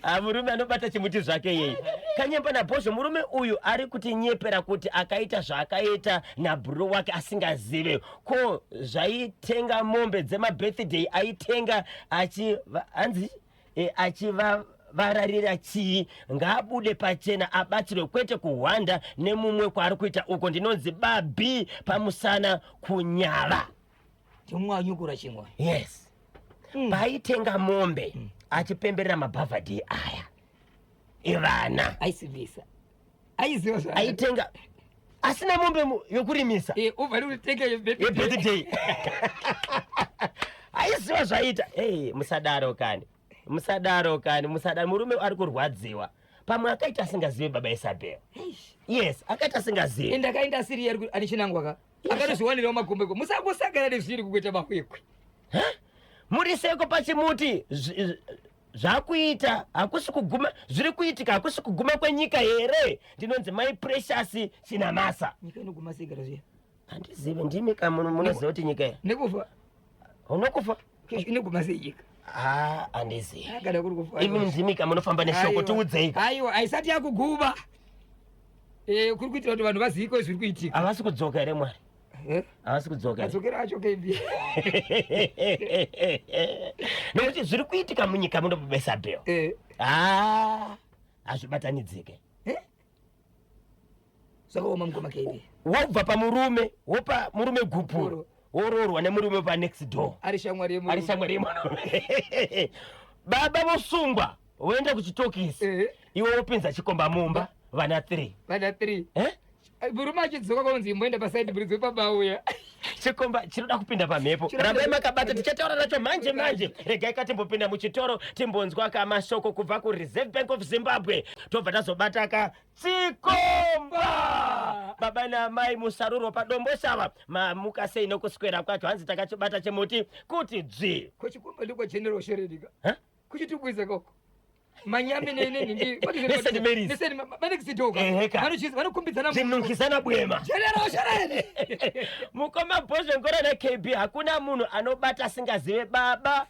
ah, murume anobata chimuti zvake yei. Kanyemba naBhozho, murume uyu ari kutinyepera kuti akaita zvaakaita nabhuru wake asingazive. Ko zvaitenga mombe dzemabirthday aitenga achi hanzi achivavararira chii? Ngaabude pachena abatsirwe, kwete kuhwanda nemumwe kwaari kuita uko. Ndinonzi Babi pamusana kunyava. Ndimwanyukura chimwe. Yes. Paaitenga mombe achipemberera mabhavhadhei aya evana, aisivisa, aiziva zva aitenga asina mombe yokurimisa. Ubva ri kutenge yebirthday, aiziva zvaita. Ei, musadaro kani, musadaro kani, musadaro. Murume ari kurwadziwa, pamwe akaita asingazivi, baba Isabel. Yes, akaita asingazivi. Ende akaenda asiri iye ane chinangwa ka, akatozviwanirawo magombeko. Musangosangana nezviri kukuita makwekwe. Muri seko pachimuti, zvakuita hakusi kuguma, zviri kuitika hakusi kuguma kwenyika here? Ndinonzi Mai Precious Chinamasa. Nyika inoguma sei gara zviya? Handizivi, ndimi ka munoziva kuti nyika iyi nekufa. Unokufa. Inoguma sei nyika? Ah, handizivi. Kana kuri kufa. Imi ndimi ka munofamba neshoko. Aiwa. Tiudzei. Aiwa, haisati yakuguma. Kuri kuitira kuti vanhu vazivike zviri kuitika. Havasi kudzoka here Mwari? Eh? Havasi kudzoka here? Madzokero acho kebi. Nokuti zviri kuitika munyika muno, baba Isabel, ha, hazvibatanidzike. Zvakaoma, mukoma kebi. Wobva pamurume, wopa murume gupuro, Gupuro. Woroorwa nemurume panext door. Ari shamwari yemurume. Ari shamwari yemurume. Baba vosungwa, voenda kuchitokisi. Iwe wopinza chikomba mumba, vana 3. Vana 3. Eh? Murume achidzoka, kwaunzi imboenda pasaidi bridge pabauya. Chikomba chinoda kupinda pamhepo. Rambai makabata, tichataura nacho manje manje. Regai katimbopinda muchitoro, timbonzwa kamashoko kubva kuReserve Bank of Zimbabwe, tobva tazobata ka chikomba. Baba naamai musaruro paDomboshava, mamuka sei nokuswera kwacho? Hanzi takachibata chimuti kuti dzvi. Kwechikomba ndikwa General Sherenika. Huh? Kuchitugwiza koko manyame nenhingi. NeSt Mary's. Vanekisidoka. Eheka. Vanokumbidzana. Zvinukisana bwema. General Shereni. Mukoma Bhozvengora naKB, hakuna munhu anobata asingazive baba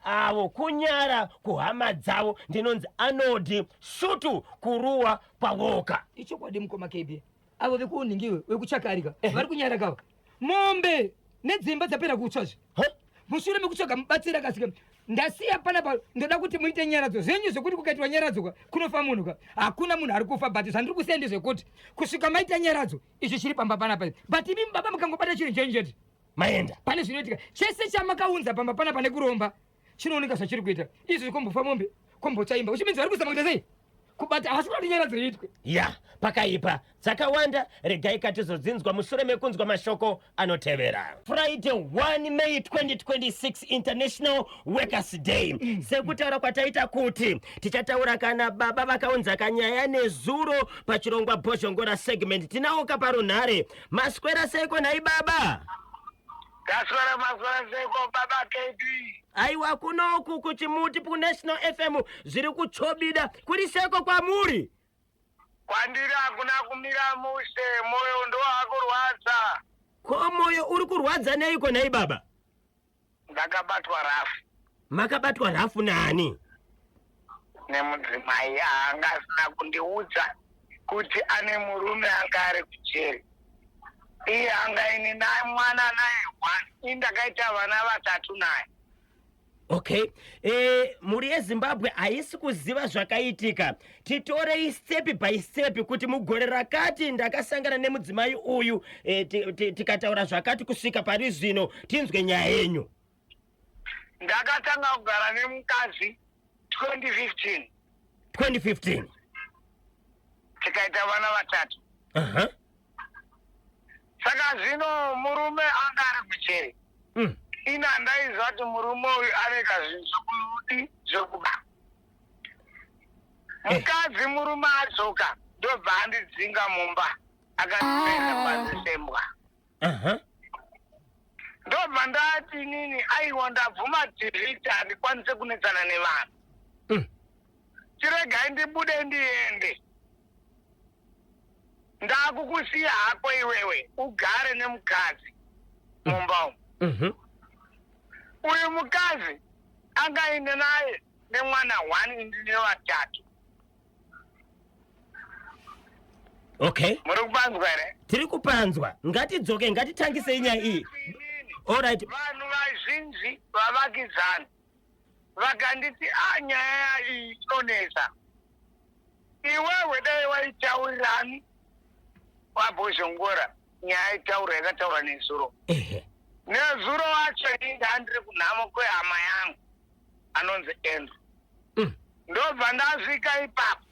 avo, kunyara kuhama dzavo. Ndinonzi Anodi Shutu kuruwa kwawoka. Ichokwadi, mukoma KB. Avo vekuunhingiwe vekuchakarika vari kunyara kava mombe nedzimba dzapera kutsvazve. Huh? Mushure mekutsvaga mubatsiri akasvika, ndasiya panapa, ndoda kuti muite nyaradzo zvenyu. Zvekuti kukaitwa nyaradzo ka kunofa munhu ka, hakuna munhu ari kufa, but zvandiri kusiya ndezvekuti kusvika maita nyaradzo, ichi chiri pamba panapa, but imi baba mukangobata chinhu chenyu chete, maenda. Pane zvinoitika. Chese chamakaunza pamba panapa nekuromba chinooneka zvachiri kuita izvi. Kombofa mombe, kombotsvaimba, uchiminzi vari kuzama kuita sei kubata, havasi kuda kuti nyaradzo iitwe. Ya, pakaipa. Dzakawanda, regai katizodzinzwa mushure mekunzwa mashoko anotevera. Friday 1 May 2026, International Workers Day. Sekutaura kwataita kuti tichataura kana baba vakaunza kanyaya nezuro pachirongwa Bhozhongora segment, tinaoka parunhare. Maswera seiko nhai baba? Taswera, maswera seko baba KB? Aiwa, kunoku kuchimuti kuNational FM zviri kuchobida. Kuri seko kwamuri? Kwandiri hakuna kumira mushe, moyo ndowakurwadza. Ko moyo uri kurwadza neiko nhai baba? Ndakabatwa rafu. Makabatwa rafu naani? Nemudzimai anga asina kundiudza kuti ane murume anga ari kujeri. Iye anga ini naye mwana naye one. Ini ndakaita vana vatatu naye. Okay, mhuri yeZimbabwe haisi kuziva zvakaitika. Titorei step by step kuti mugore rakati ndakasangana nemudzimai uyu, tikataura zvakati kusvika pari zvino, tinzwe nyaya yenyu. Ndakatanga kugara nemukadzi 2015. 2015. Tikaita vana vatatu. Saka zvino murume anga ari kujeri. Ini handaiziva kuti murume uyu anoita zvinhu zvokudi zvokuba. Mukadzi murume adzoka ndobva andidzinga mumba, akandipedza panze sembwa. Ndobva ndati inini aiwa, ndabvuma tiriti handikwanise kunetsana nevanhu. Chiregai ndibude ndiende. Ndakukusiya hako iwewe ugare nemukadzi mumba umu. Uyu mukadzi angaine naye nemwana 1, indine vatatu. Okay. Muri kupanzwa here? Tiri kupanzwa. Ngatidzoke, ngatitangisei nyaya iyi. Alright. Vanhu vazhinji vavakidzani vakanditi, a nyaya iyi inonetsa, iwewe dai waitaurirani waBhozhongora nyaya itaurwa yakataurwa nezuro. Nezuro wacho ini ndandiri kunhamo kwehama yangu anonzi Andrew. Ndobva ndasvika ipapo,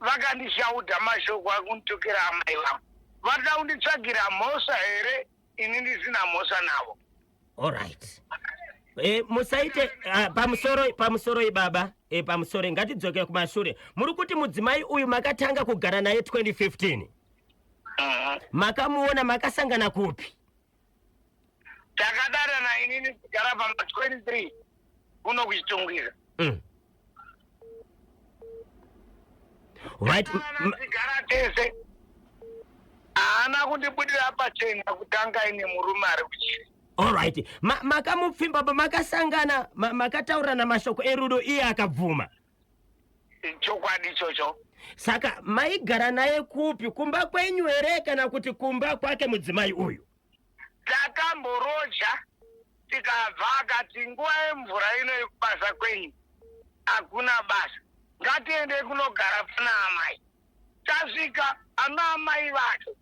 vakandishaudha mashoko akunditukira amai vangu. Varida kunditsvagira mhosva here ini ndisina mhosva navo? Alright. Musaite pamusoro ibaba, pamusoro ngatidzokere kumashure. Muri kuti mudzimai uyu makatanga kugara naye 2015. Makamuona, makasangana kupi? Takadanana inini kugara pama 23 kuno kuChitungwiza. Right. Tigara tese, haana kundibudira pachena kutanga ine murume ari kuchiri. Alright. Makamupfimba pamakasangana, makataurirana mashoko erudo, iye akabvuma? Chokwadi ichocho. Saka maigara naye kupi? Kumba kwenyu here kana kuti kumba kwake mudzimai uyu? Takamboroja, tikabva akati nguva yemvura ino yekubasa kwenyu hakuna basa, ngatiende kunogara pana amai. Tasvika, ana amai vacho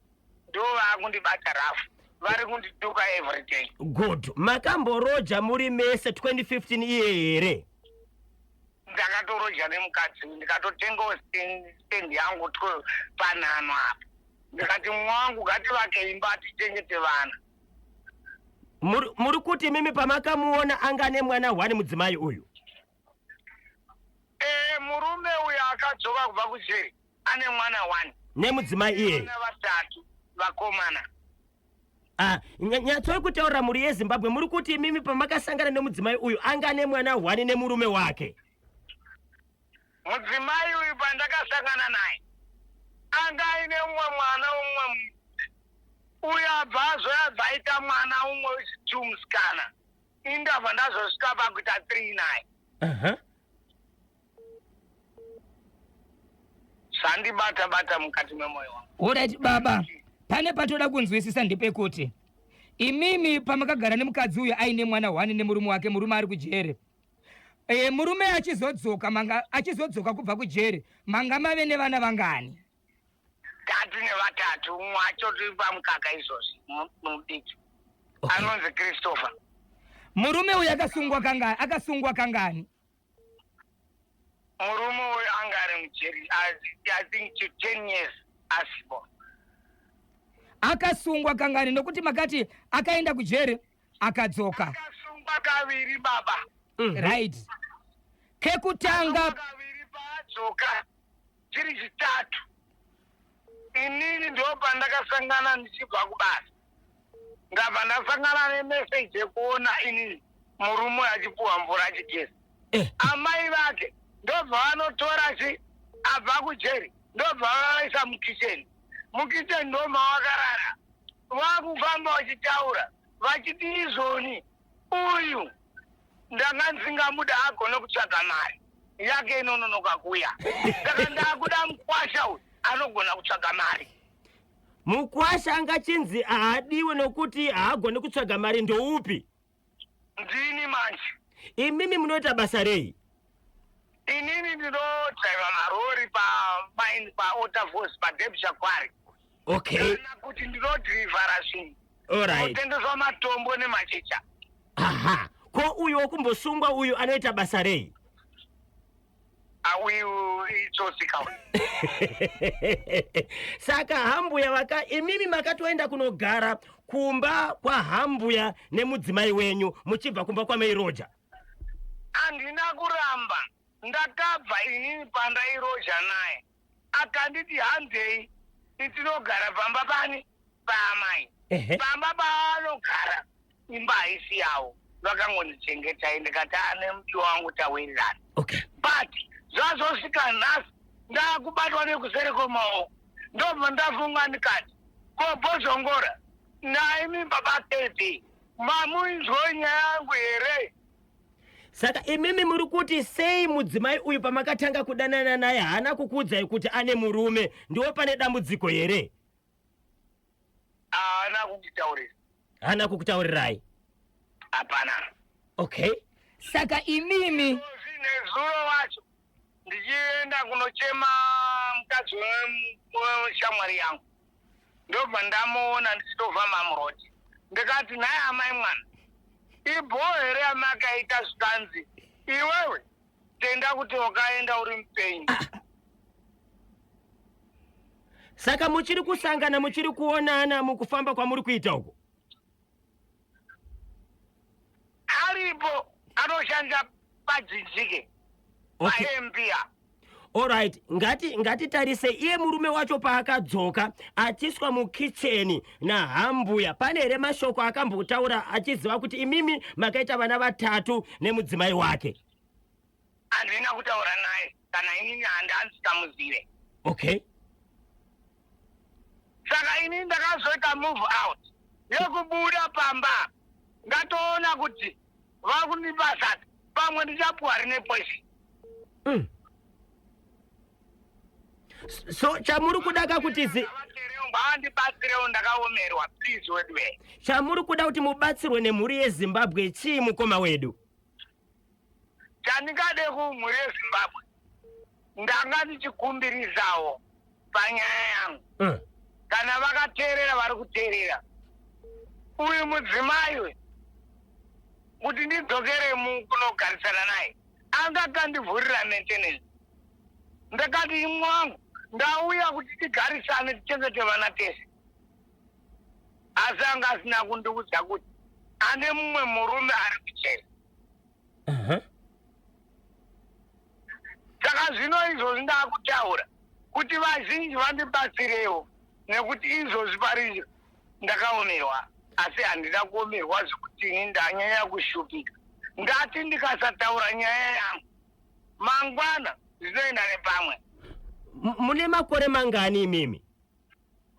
ndo vaakundibata rafu, vari kundituka everyday. Good. Makamboroja muri mese 2015 iye here? Ndakatoroja nemukadzi, ndikatotengawo stendi yangu panhano apa, ndikati mumwe wangu ngativake imba tichengete vana. Muri kuti mimi pamakamuona anga nemwana 1 mudzimai uyu? Murume uyu akadzoka kubva kujeri ane mwana 1. Nemudzimai iyeye? Vana vatatu vakomana. Nyatsoi kutaurira mhuri yeZimbabwe, muri kuti mimi pamakasangana nemudzimai uyu anga nemwana 1 nemurume wake? Mudzimai uyu pandakasangana naye anga aine mumwe mwana umwe, uyu abva azoyabva aita mwana umwe wechitu musikana, indabva ndazosvika pakuita 3 naye. Zvandibata bata mukati memwoyo wangu. Alright baba, pane patoda kunzwisisa ndepekuti imimi pamakagara nemukadzi uyu aine mwana 1 nemurume wake, murume ari kujere, murume achizodzoka, manga achizodzoka kubva kujere, manga mave nevana vangani? Tati nevatatu, umwe wacho tiri pamukaka izvozvi, mudiki anonzi Christopher. Murume uyu akasungwa kangani? Akasungwa kangani? Murume uyu anga ari mujeri I think to 10 years asipo. Akasungwa kangani? Nokuti makati akaenda kujere akadzoka. Akasungwa kaviri baba. Right, kekutanga? Kaviri. Paadzoka chiri chitatu, inini ndo pandakasangana ndichibva kubasa, ndabva ndasangana nemeseji yekuona inini murume uyu achipuhwa mvura achigeza. Amai vake ndobva vanotora chi abva kujeri. Ndobva vavaisa mukicheni. Mukicheni ndomavakarara. Vakufamba vachitaura vachiti izvoni uyu ndanga ndisingamuda agone kutsvaga mari yake inononoka kuya, saka ndakuda mukwasha uyu anogona kutsvaga mari. Mukwasha angachinzi haadiwe nokuti haagoni kutsvaga mari ndoupi? Ndini manje. Imimi munoita basa rei? Inini ndinodriva marori pamine paOtterfalls paDerbyshire Quarry. Kana kuti ndinodhirivhara zvinhu. Kunotengeswa matombo nemachecha. Aha. Ko uyu wokumbosungwa uyu anoita basa rei? Uyu itsotsi kauyu. Saka hambuya vaka imimi makatoenda kunogara kumba kwahambuya nemudzimai wenyu muchibva kumba kwamairoja? Handina kuramba, ndakabva inini pandairoja naye akanditi handei tinogara pamba pani paamai. Pamba paanogara imba haisi yavo, vakangondichengeta ndikati ane mudiwa wangu tawirirana. But zvazosvika nhasi ndakubatwa nekuseri kwemaoko, ndobva ndafunga ndikati ko Bhozhongora naimi baba KB mamuinzwo nyaya yangu here? Saka imimi muri kuti sei mudzimai uyu pamakatanga kudanana naye haana kukuudzai kuti ane murume? Ndiwo pane dambudziko here? Haana kunditaurira. Haana kukutaurirai? Hapana. Okay. Saka imimi Nezuro wacho ndichienda kunochema mukadzi weshamwari yangu, ndobva ndamuona ndichitofamba muroad, ndikati nhai amai mwana, ibhoo here yamakaita? Zvikanzi iwewe tenda kuti wakaenda uri mupenyu. Saka muchiri kusangana, muchiri kuonana mukufamba kwamuri kuita uko? Aripo, anoshanda pajinjike paMPA. Alright, ngatitarise iye murume wacho paakadzoka achiswa mukicheni nahambuya, pane here mashoko akambotaura achiziva kuti imimi makaita vana vatatu nemudzimai wake? Handina kutaura naye, kana inini handandisikamuzive. Saka inini ndakazoita move out yekubuda pamba, ndatoona kuti vakundipa sadza, pamwe ndichapuwa rine poison. So chamuri kuda ka kuti Vandibatsirewo, ndakaomerwa, please weduwe. Chamuri kuda kuti mubatsirwe nemhuri yeZimbabwe chii, mukoma wedu? Chandingade kumhuri yeZimbabwe, ndanga ndichikumbirisawo panyaya yangu, kana vakateerera, vari kuteerera, uyu mudzimai uyu kuti ndidzokere kunogarisana naye, anga akandivhurira maintenance. Ndakati imwe wangu ndauya kuti tigarisane tichengete vana tese, asi anga asina kundiudza kuti ane mumwe murume ari kuchera. Saka zvino izvozvi ndakutaura kuti vazhinji vandibatsirewo, nekuti izvozvi pari ndakaomerwa, asi handina kuomerwa zvekuti ini ndanyanya kushupika. Ndati ndikasataura nyaya yangu mangwana zvinoenda nepamwe. Mune makore mangani imimi?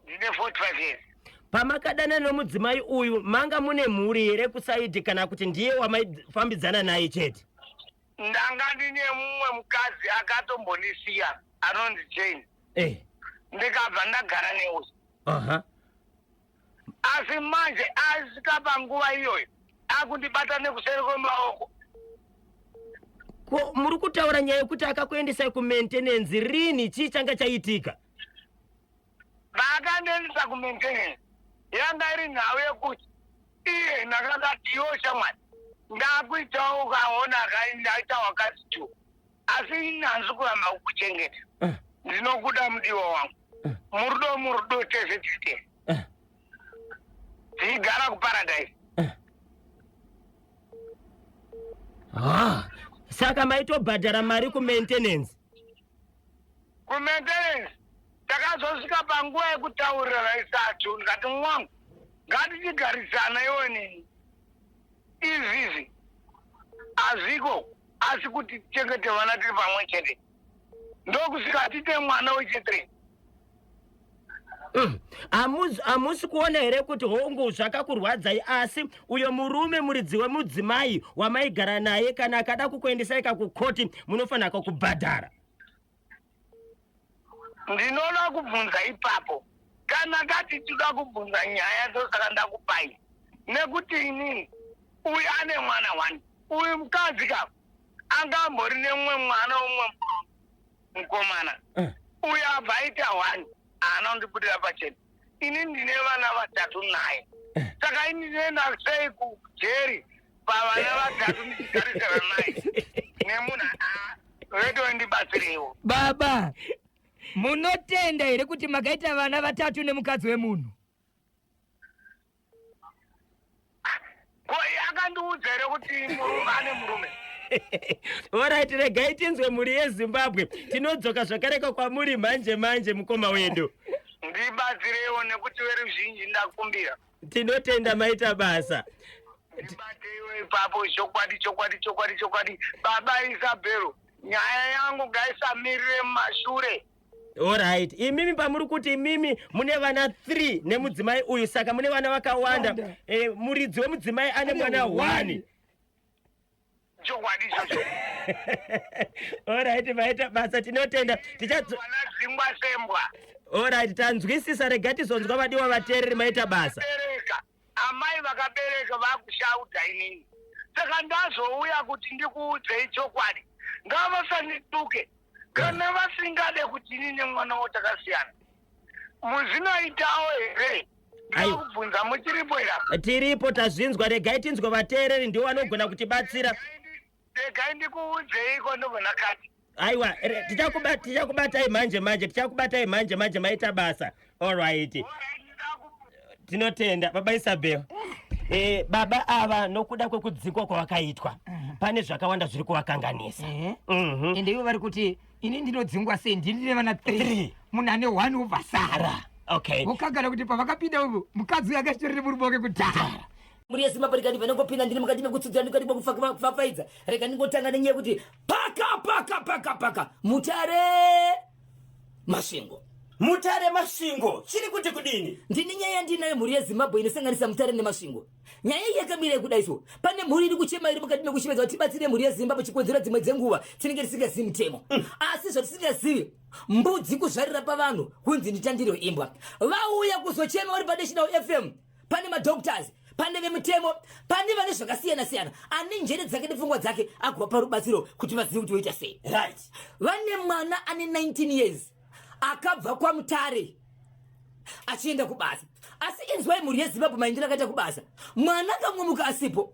Ndine 45 years. Pamakadanana nomudzimai uyu manga mune mhuri here kuside, kana kuti ndiye wamaifambidzana naye chete? Ndanga ndine mumwe mukadzi akatombondisiya anonzi Jane, ndikabva ndagara neuyu. Asi manje asvika panguva iyoyo akundibata nekuseri kwemaoko. Ko muri kutaura nyaya yekuti akakuendesai kumaintenance rini? Chii changa chaitika? Vaakandiendesa kumaintenance yanga iri nhau yekuti iye ndakakati iwo shamwari ndakuitawo ukaona ndaita wakati tu, asi ini handisi kuramba kukuchengeta. Ndinokuda mudiwa wangu, murudo murudo tese tete tichigara kuparadise. Ah, saka maitobhadhara mari kumaintenance? Kumaintenance takazosvika panguva yekutaurirana isatu, ndikati mwangu ngatichigarisana iwe neni, izvizvi hazviko, asi kuti tichengete vana tiri pamwe chete. Ndokusvika tiite mwana wechi3. Hamusi kuona here kuti hongu zvakakurwadzai, asi uyo murume muridzi wemudzimai wamaigara naye, kana akada kukuendesai kakukoti, munofanira kakubhadhara? Ndinoda kubvunza ipapo. Kana tati toda kubvunza nyaya, ndosaka ndakupai, nekuti inini uyu ane mwana one. Uyu mukadzi ka anga ambori nemumwe mwana womumwe mukomana. Uyu abva aita one, haana kundibudira pachena. Ini ndine vana vatatu naye, saka ini ndinoenda sei kujeri pavana vatatu ndichigarisana naye nemunhu vedo? Ndibatsireiwo. Baba, munotenda here kuti makaita vana vatatu nemukadzi wemunhu? Ko akandiudza here kuti murume ane murume? Alright, regai tinzwe mhuri yeZimbabwe. Tinodzoka zvakareka kwamuri manje manje, mukoma wedu. Ndibatsireiwo, nekuti veruzhinji, ndakumbira. Tinotenda, maita basa. Ndibateiwo ipapo. Chokwadi, chokwadi, chokwadi, chokwadi, baba Isabhero, nyaya yangu ngaisamirire mumashure. Alright, imimi pamuri kuti imimi mune vana 3 nemudzimai uyu, saka mune vana vakawanda. Wanda. Muridzi wemudzimai ane mwana 1. Chokwadi ichocho. Alright, maita basa, tinotenda. Tichadzo Vanadzingwa sembwa. Alright, tanzwisisa. Rega tizonzwa vadiwa vateereri. Maita basa. Bereka, amai vakabereka vakushauta inini, saka ndazouya kuti ndikuudzei chokwadi. Ngavasandituke kana vasingade kuti ini nemwana wo takasiyana. Muzvinoitawo here? Aiwa. Ndinokubvunza, muchiripo here? Tiripo, tazvinzwa. Regai tinzwe vateereri, ndivo vanogona kutibatsira. Regai ndikuudzeiko, ndobva ndakati. Aiwa, tichakubatai manje manje, tichakubatai manje manje. Maita basa. Alright, tinotenda, baba Isabel. Baba ava, nokuda kwekudzingwa kwavakaitwa, pane zvakawanda zviri kuvakanganisa. Ende ivo vari kuti, ini ndinodzingwa sei? Ndini ndine vana 3. Three. Munhu ane 1 wobva sara. Vokangana kuti pavakapinda umu, mukadzi uyu akasitorere murume wake kudhara. Mhuri yeZimbabwe, rega ndibva ndangopinda ndiri mukati mekutsudzira, ndikati mekufafaidza. Rega ndingotanga nenyaya yekuti paka paka paka paka Mutare, Masvingo. Mutare, Masvingo, chiri kuti kudini? Ndine nyaya yandinayo, mhuri yeZimbabwe, inosanganisa Mutare neMasvingo. Nyaya iyi yakamira yekudai so: pane mhuri iri kuchema, iri mukati mekuchemedza kuti tibatsire mhuri yeZimbabwe. Chikonzero, dzimwe dzenguva tinenge tisingazivi mutemo, asi zvatisingazivi, mbudzi kuzvarira pavanhu kunzi nditandiro imbwa. Vauya kuzochema vari paNational FM. Pane madoctors, pane vemutemo, pane vane zvakasiyana-siyana. Ane njere dzake nepfungwa dzake agova rubatsiro kuti vazive kuti voita sei. Vane mwana ane 19 years akabva kwaMutare achienda kubasa. Asi inzwai, mhuri yeZimbabwe, maindiro akaita kubasa, mwana akamwomuka asipo.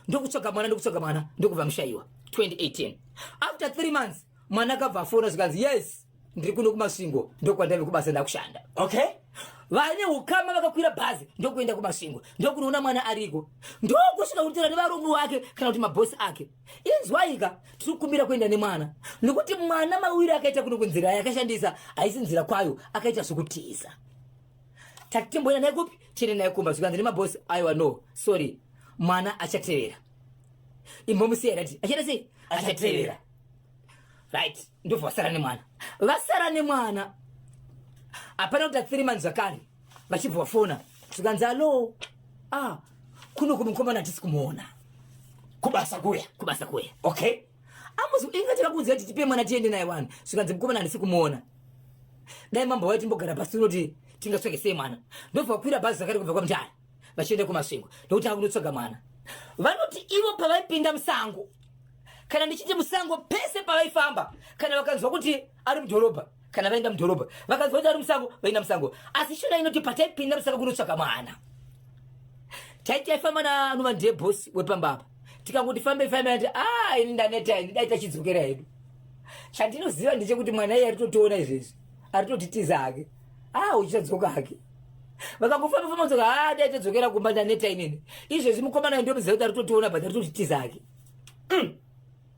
Ndokutsvaga mwana, ndokutsvaga mwana, ndokubva mushayiwa 2018. After 3 months mwana akabva afona, zvikanzi, "Yes, ndiri kuno kuMasvingo, ndokwandave kubasa, ndakushanda." Vane ukama vakakwira bhazi, ndokuenda kuMasvingo, ndokunoona mwana ariko, ndokusvika kutaura nevarume wake kana kuti mabhosi ake. "Inzwaika, tiri kukumbira kuenda nemwana, nekuti mwana mawiri akaita kuno, kunzira yakashandisa haisi nzira kwayo, akaita zvokutiza. Tati timboenda naye kupi? Tiende naye kumba." Zvikanzi nemabhosi, "Aiwa, no, sorry, mwana achatevera, imbomusiya." Rati achaita sei? Achatevera. Right, ndobva vasara nemwana. Vasara nemwana, hapana kuita 3 months zvakare vachibva vafona, zvikanzi, "Hello, ah, kuno kumukomana hatisi kumuona." Kubasa kuya? Kubasa kuya. Amuzi inga takakuudza kuti tipe mwana tiende naye wani. Zvikanzi, "Mukomana handisi kumuona, dai mambo waiti timbogara pasi unoti tingatsvage sei mwana." Ndobva vakwira bhazi zvakare kubva kwaMutare vachienda kuMasvingo, ndokuti akunotsvaga mwana. Vanoti ivo pavaipinda musango, kana ndichiti musango, pese pavaifamba, kana vakanzwa kuti ari mudhorobha, kana vaenda mudhorobha, vakanzwa kuti ari musango, vaenda musango. Asi shona inoti pataipinda musango kunotsvaka mwana, taiti taifamba naanova ndiye bhosi wepamba apa, tikangoti fambe fambe, ati, "A, ini ndaneta ini, dai tachidzokera hedu. Chandinoziva ndechekuti mwana iye aritotiona izvezvi, aritotitiza hake, a uchadzoka hake." Vakangofamba famba dzoka, "A, dai tadzokera kumba, ndaneta inini. Izvezvi mukomana ndomuziva kuti aritotiona, but aritotitiza hake."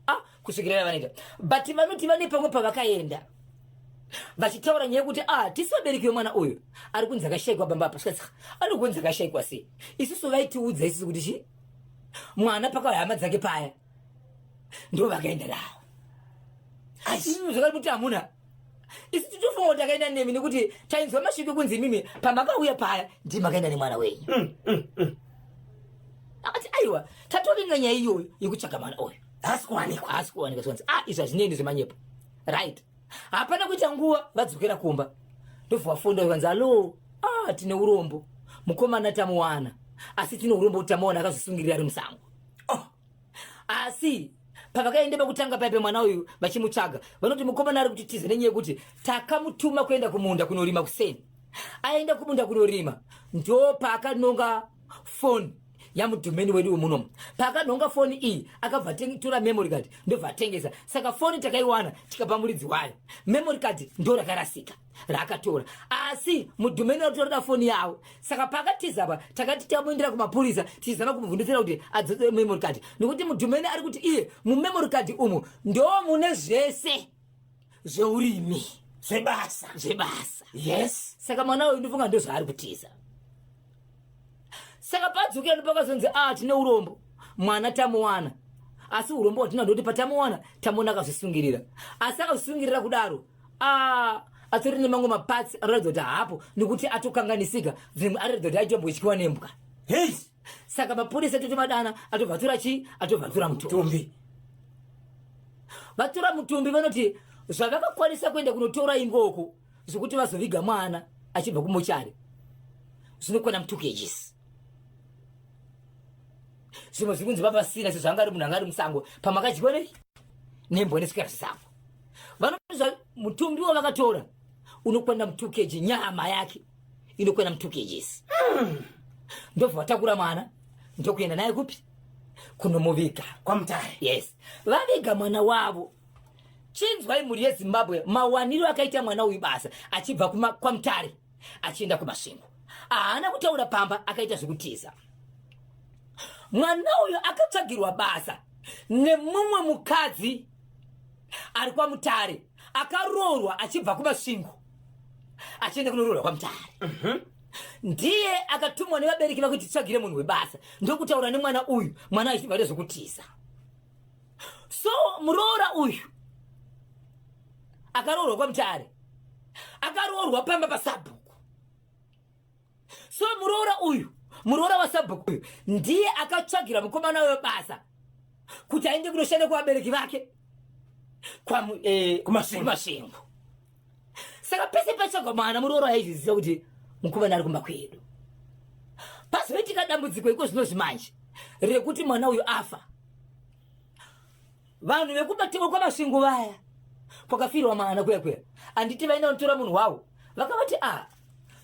Ah, kusvikira vanoita. But vanoti vane pamwe pavakaenda vachitaura nyaya yekuti, "Ah, tisi vabereki vemwana uyu ari kunzi akashayikwa bamba apa." Svikati, "Ari kunzi akashayikwa sei? Isusu vaitiudza isusu kuti chi mwana pakauya hama dzake paya, ndo vakaenda navo." Imimi zvakati kuti hamuna. Isu titofunga kuti takaenda nemi nekuti tainzwa mashoko ekunzi imimi pamakauya paya ndimi makaenda nemwana wenyu. Akati aiwa, tatovinga nyaya iyoyo yekutsvaga mwana uyu. Haasi kuwanikwa. Haasi kuwanikwa zvikanzi, ah, izvi hazvinei zvemanyepo. Right. Hapana kuita nguva vadzokera kumba. Ndobva vafunda zvikanzi, alo, ah, tine urombo. Mukomana tamuwana. Asi tine urombo kuti tamuwana akazvisungirira ari musango. Oh. Asi pavakaenda pakutanga paipe mwana uyu vachimutsvaga, vanoti mukomana ari kutitiza nenyaya yekuti takamutuma kuenda kumunda kunorima kuseni. Aenda kumunda kunorima ndo paakanonga foni yamudhumeni wedu wemunomu. Paakanonga foni iyi akabva atora memory card ndobva atengesa. Saka foni takaiwana tikapa muridzi wayo. Memory card ndo rakarasika raakatora, asi mudhumeni watotora foni yavo. Saka paakatiza apa takati tamuendera kumapurisa tichizama kumuvhundutsira kuti adzose memory card, nekuti mudhumeni ari kuti iye mumemory card umu ndo mune zvese zveurimi, zvebasa, zvebasa. Yes. Saka mwana uyu ndofunga ndo zvaari kutiza. Saka padzokera ndopakazonzi, ah, tine urombo, mwana tamuwana, asi urombo hwatina ndoti patamuwana tamuona akazvisungirira. Asi akazvisungirira kudaro, ah, atori nemamwe mapatsi anoratidza kuti haapo, nekuti atokanganisika, dzimwe anoratidza kuti aitombotyiwa nembwa. Hey. Saka mapurisa totomadana, atobva atora chii, atobva atora mutumbi. Vatora mutumbi vanoti zvavakakwanisa kuenda kunotora ingoko zvekuti vazoviga mwana achibva kumochari zvinokwana mu2 kgs. Zvimwe zviri kunzi vapasina sezvo anga ari munhu anga ari musango, pamakadyiwa nei nembwa nesvikara zvisango. Vanoti mutumbi wavakatora unokwana mu2 kg, nyama yake inokwana mu2 kgs. Ndobva vatakura mwana ndokuenda naye kupi? Kunomuviga kwaMutare. Yes, vaviga mwana wavo. Chinzwai mhuri yeZimbabwe, mawaniro akaita mwana uyu basa achibva kwaMutare achienda kuMasvingo. Haana kutaura pamba, akaita zvekutiza. Mwana uyu akatsvagirwa basa nemumwe mukadzi ari kwaMutare, akaroorwa achibva kuMasvingo achienda kunoroorwa kwaMutare. Ndiye akatumwa nevabereki vake kuti tsvagire munhu webasa, ndokutaura nemwana uyu, mwana achibva aita zvekutiza. So muroora uyu akaroorwa kwaMutare, akaroorwa pamba pasabhuku. So muroora uyu, muroora wasabhuku uyu ndiye akatsvagira mukomana uyo basa kuti aende kunoshanda kuvabereki vake kuMasvingo. kuMasvingo. Saka pese patsvagwa mwana, muroora aizviziva kuti mukomana ari kumba kwedu. Pazoitika dambudziko iko zvino zvimanje rekuti mwana uyu afa, vanhu vekubatiko kwaMasvingo vaya kwakafirwa mwana kuya kuya, handiti vaenda kunotora munhu wavo, vakavati, a,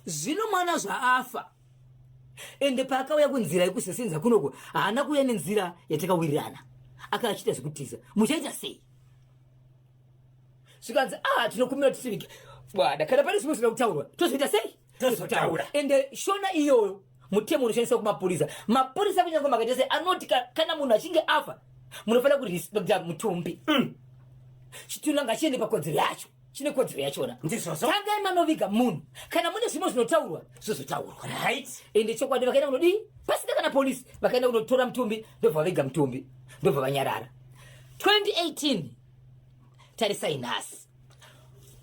zvino mwana zvaafa, ende paakauya kunzira yekusesenza kunoko haana kuuya nenzira yatakawirirana, akaachita zvekutiza, muchaita sei? Zvikanzi, a, tinokumbira titivige bwada, kana pane zvimwe zvinoda kutaurwa tozoita sei? Tozotaura. Ende shona iyoyo mutemo unoshandiswa kumapurisa. Mapurisa kunyange makaita sei anoti kana munhu achinge afa munofanira kurespekta mutumbi. Chitunha ngachiende pakodzero yacho, chine kodzero yachona. Ndizvozvo. Tangai manoviga munhu, kana mune zvimwe zvinotaurwa zvozotaurwa. Ende chokwadi vakaenda kunodii pasina kana polisi, vakaenda kunotora mutumbi, ndobva vaviga mutumbi, ndobva vanyarara. 2018 tarisai nhasi,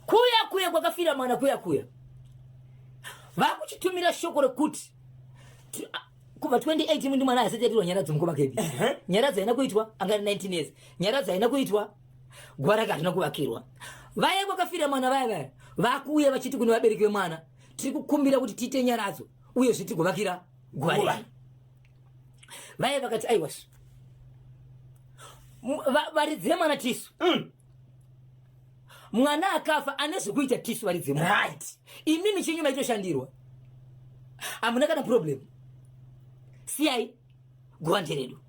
kuya kuya kwakafira mwana kuya kuya vakuchitumira shoko rekuti kubva 2018 ndi mwana asati aitirwa nyaradzo mukoma kebi. Nyaradzo haina kuitwa, anga ari 19 years. Nyaradzo haina kuitwa, guva rake harina kuvakirwa. Vaya kwakafira mwana vaya vaya vakuuya vachiti kune vabereki vemwana, tiri kukumbira kuti tiite nyaradzo uyezve tigovakira guva Guva. redu. Vaya vakati aiwa, varidzi vemwana tisu. Mwana akafa ane zvekuita tisu varidzi vemwana. Imimi chenyu maitoshandirwa, hamuna kana problem, siyai guva nderedu,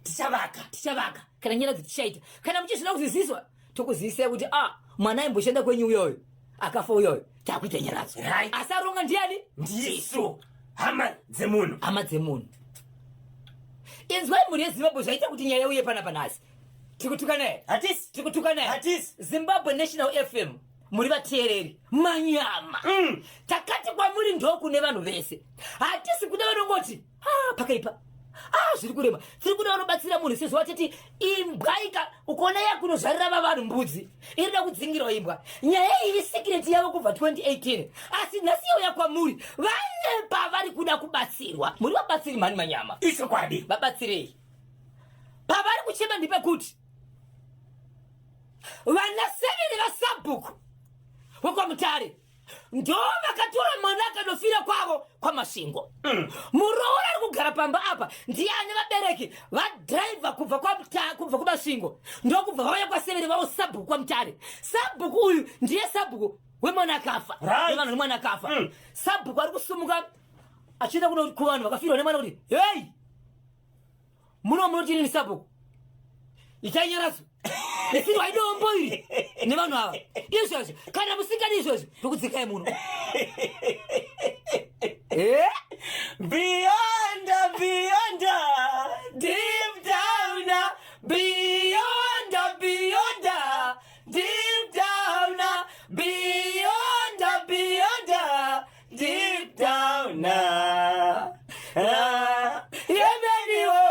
Tichavaka. Tichavaka, kana nyaradzo tichaita. Kana muchizvida kuzviziviswa tokuzivisai kuti a mwana aimboshanda kwenyu uyoyo akafa uyoyo, takuita nyaradzo. Asi aronga ndiani? Ndisu hama dzemunhu. Hama dzemunhu. Inzwai mhuri yeZimbabwe, zvaita kuti nyaya uye panapa nhasi tiri kutuka naye. Hatisi. Tiri kutuka naye. Hatisi. Zimbabwe National FM, muri vateereri manyama. Takati kwamuri ndokune vanhu vese, hatisi kuda vanongoti, ah, pakaipa. Ah, zviri kurema. Tiri kuda vanobatsira munhu sezvo vatiti imbwa ika ukaona yakunozvarira vavanhu mbudzi irida kudzingirwa imbwa. Nyaya iyi secret yavo kubva 2018 asi nhasi yauya kwamuri vane pavari kuda kubatsirwa. Muri vabatsiri mhani manyama. Ichokwadi. Vabatsirei. Pavari kuchema ndepekuti vana severe vasabhuku wekwaMutare ndo vakatora mwana akanofira kwavo kwaMasvingo. Muroora ari kugara pamba apa ndiye ane vabereki vadhiraivha kubva kubva kuMasvingo ndokubva vauya kwasevere vavo sabhuku kwaMutare. Sabhuku uyu ndiye sabhuku wemwana akafa. Wevanhu nemwana akafa. Sabhuku ari kusumuka achienda kuvanhu vakafirwa nemwana kuti hei, muno munoti inini sabhuku itai nyaradzo isirwa idombo iri nevanhu ava izvozvo kana musingadi izvozvo ndokudzikai muno. Beyond, beyond, deep down, beyond, beyond, deep down, beyond, beyond, deep down. Yemeniwo,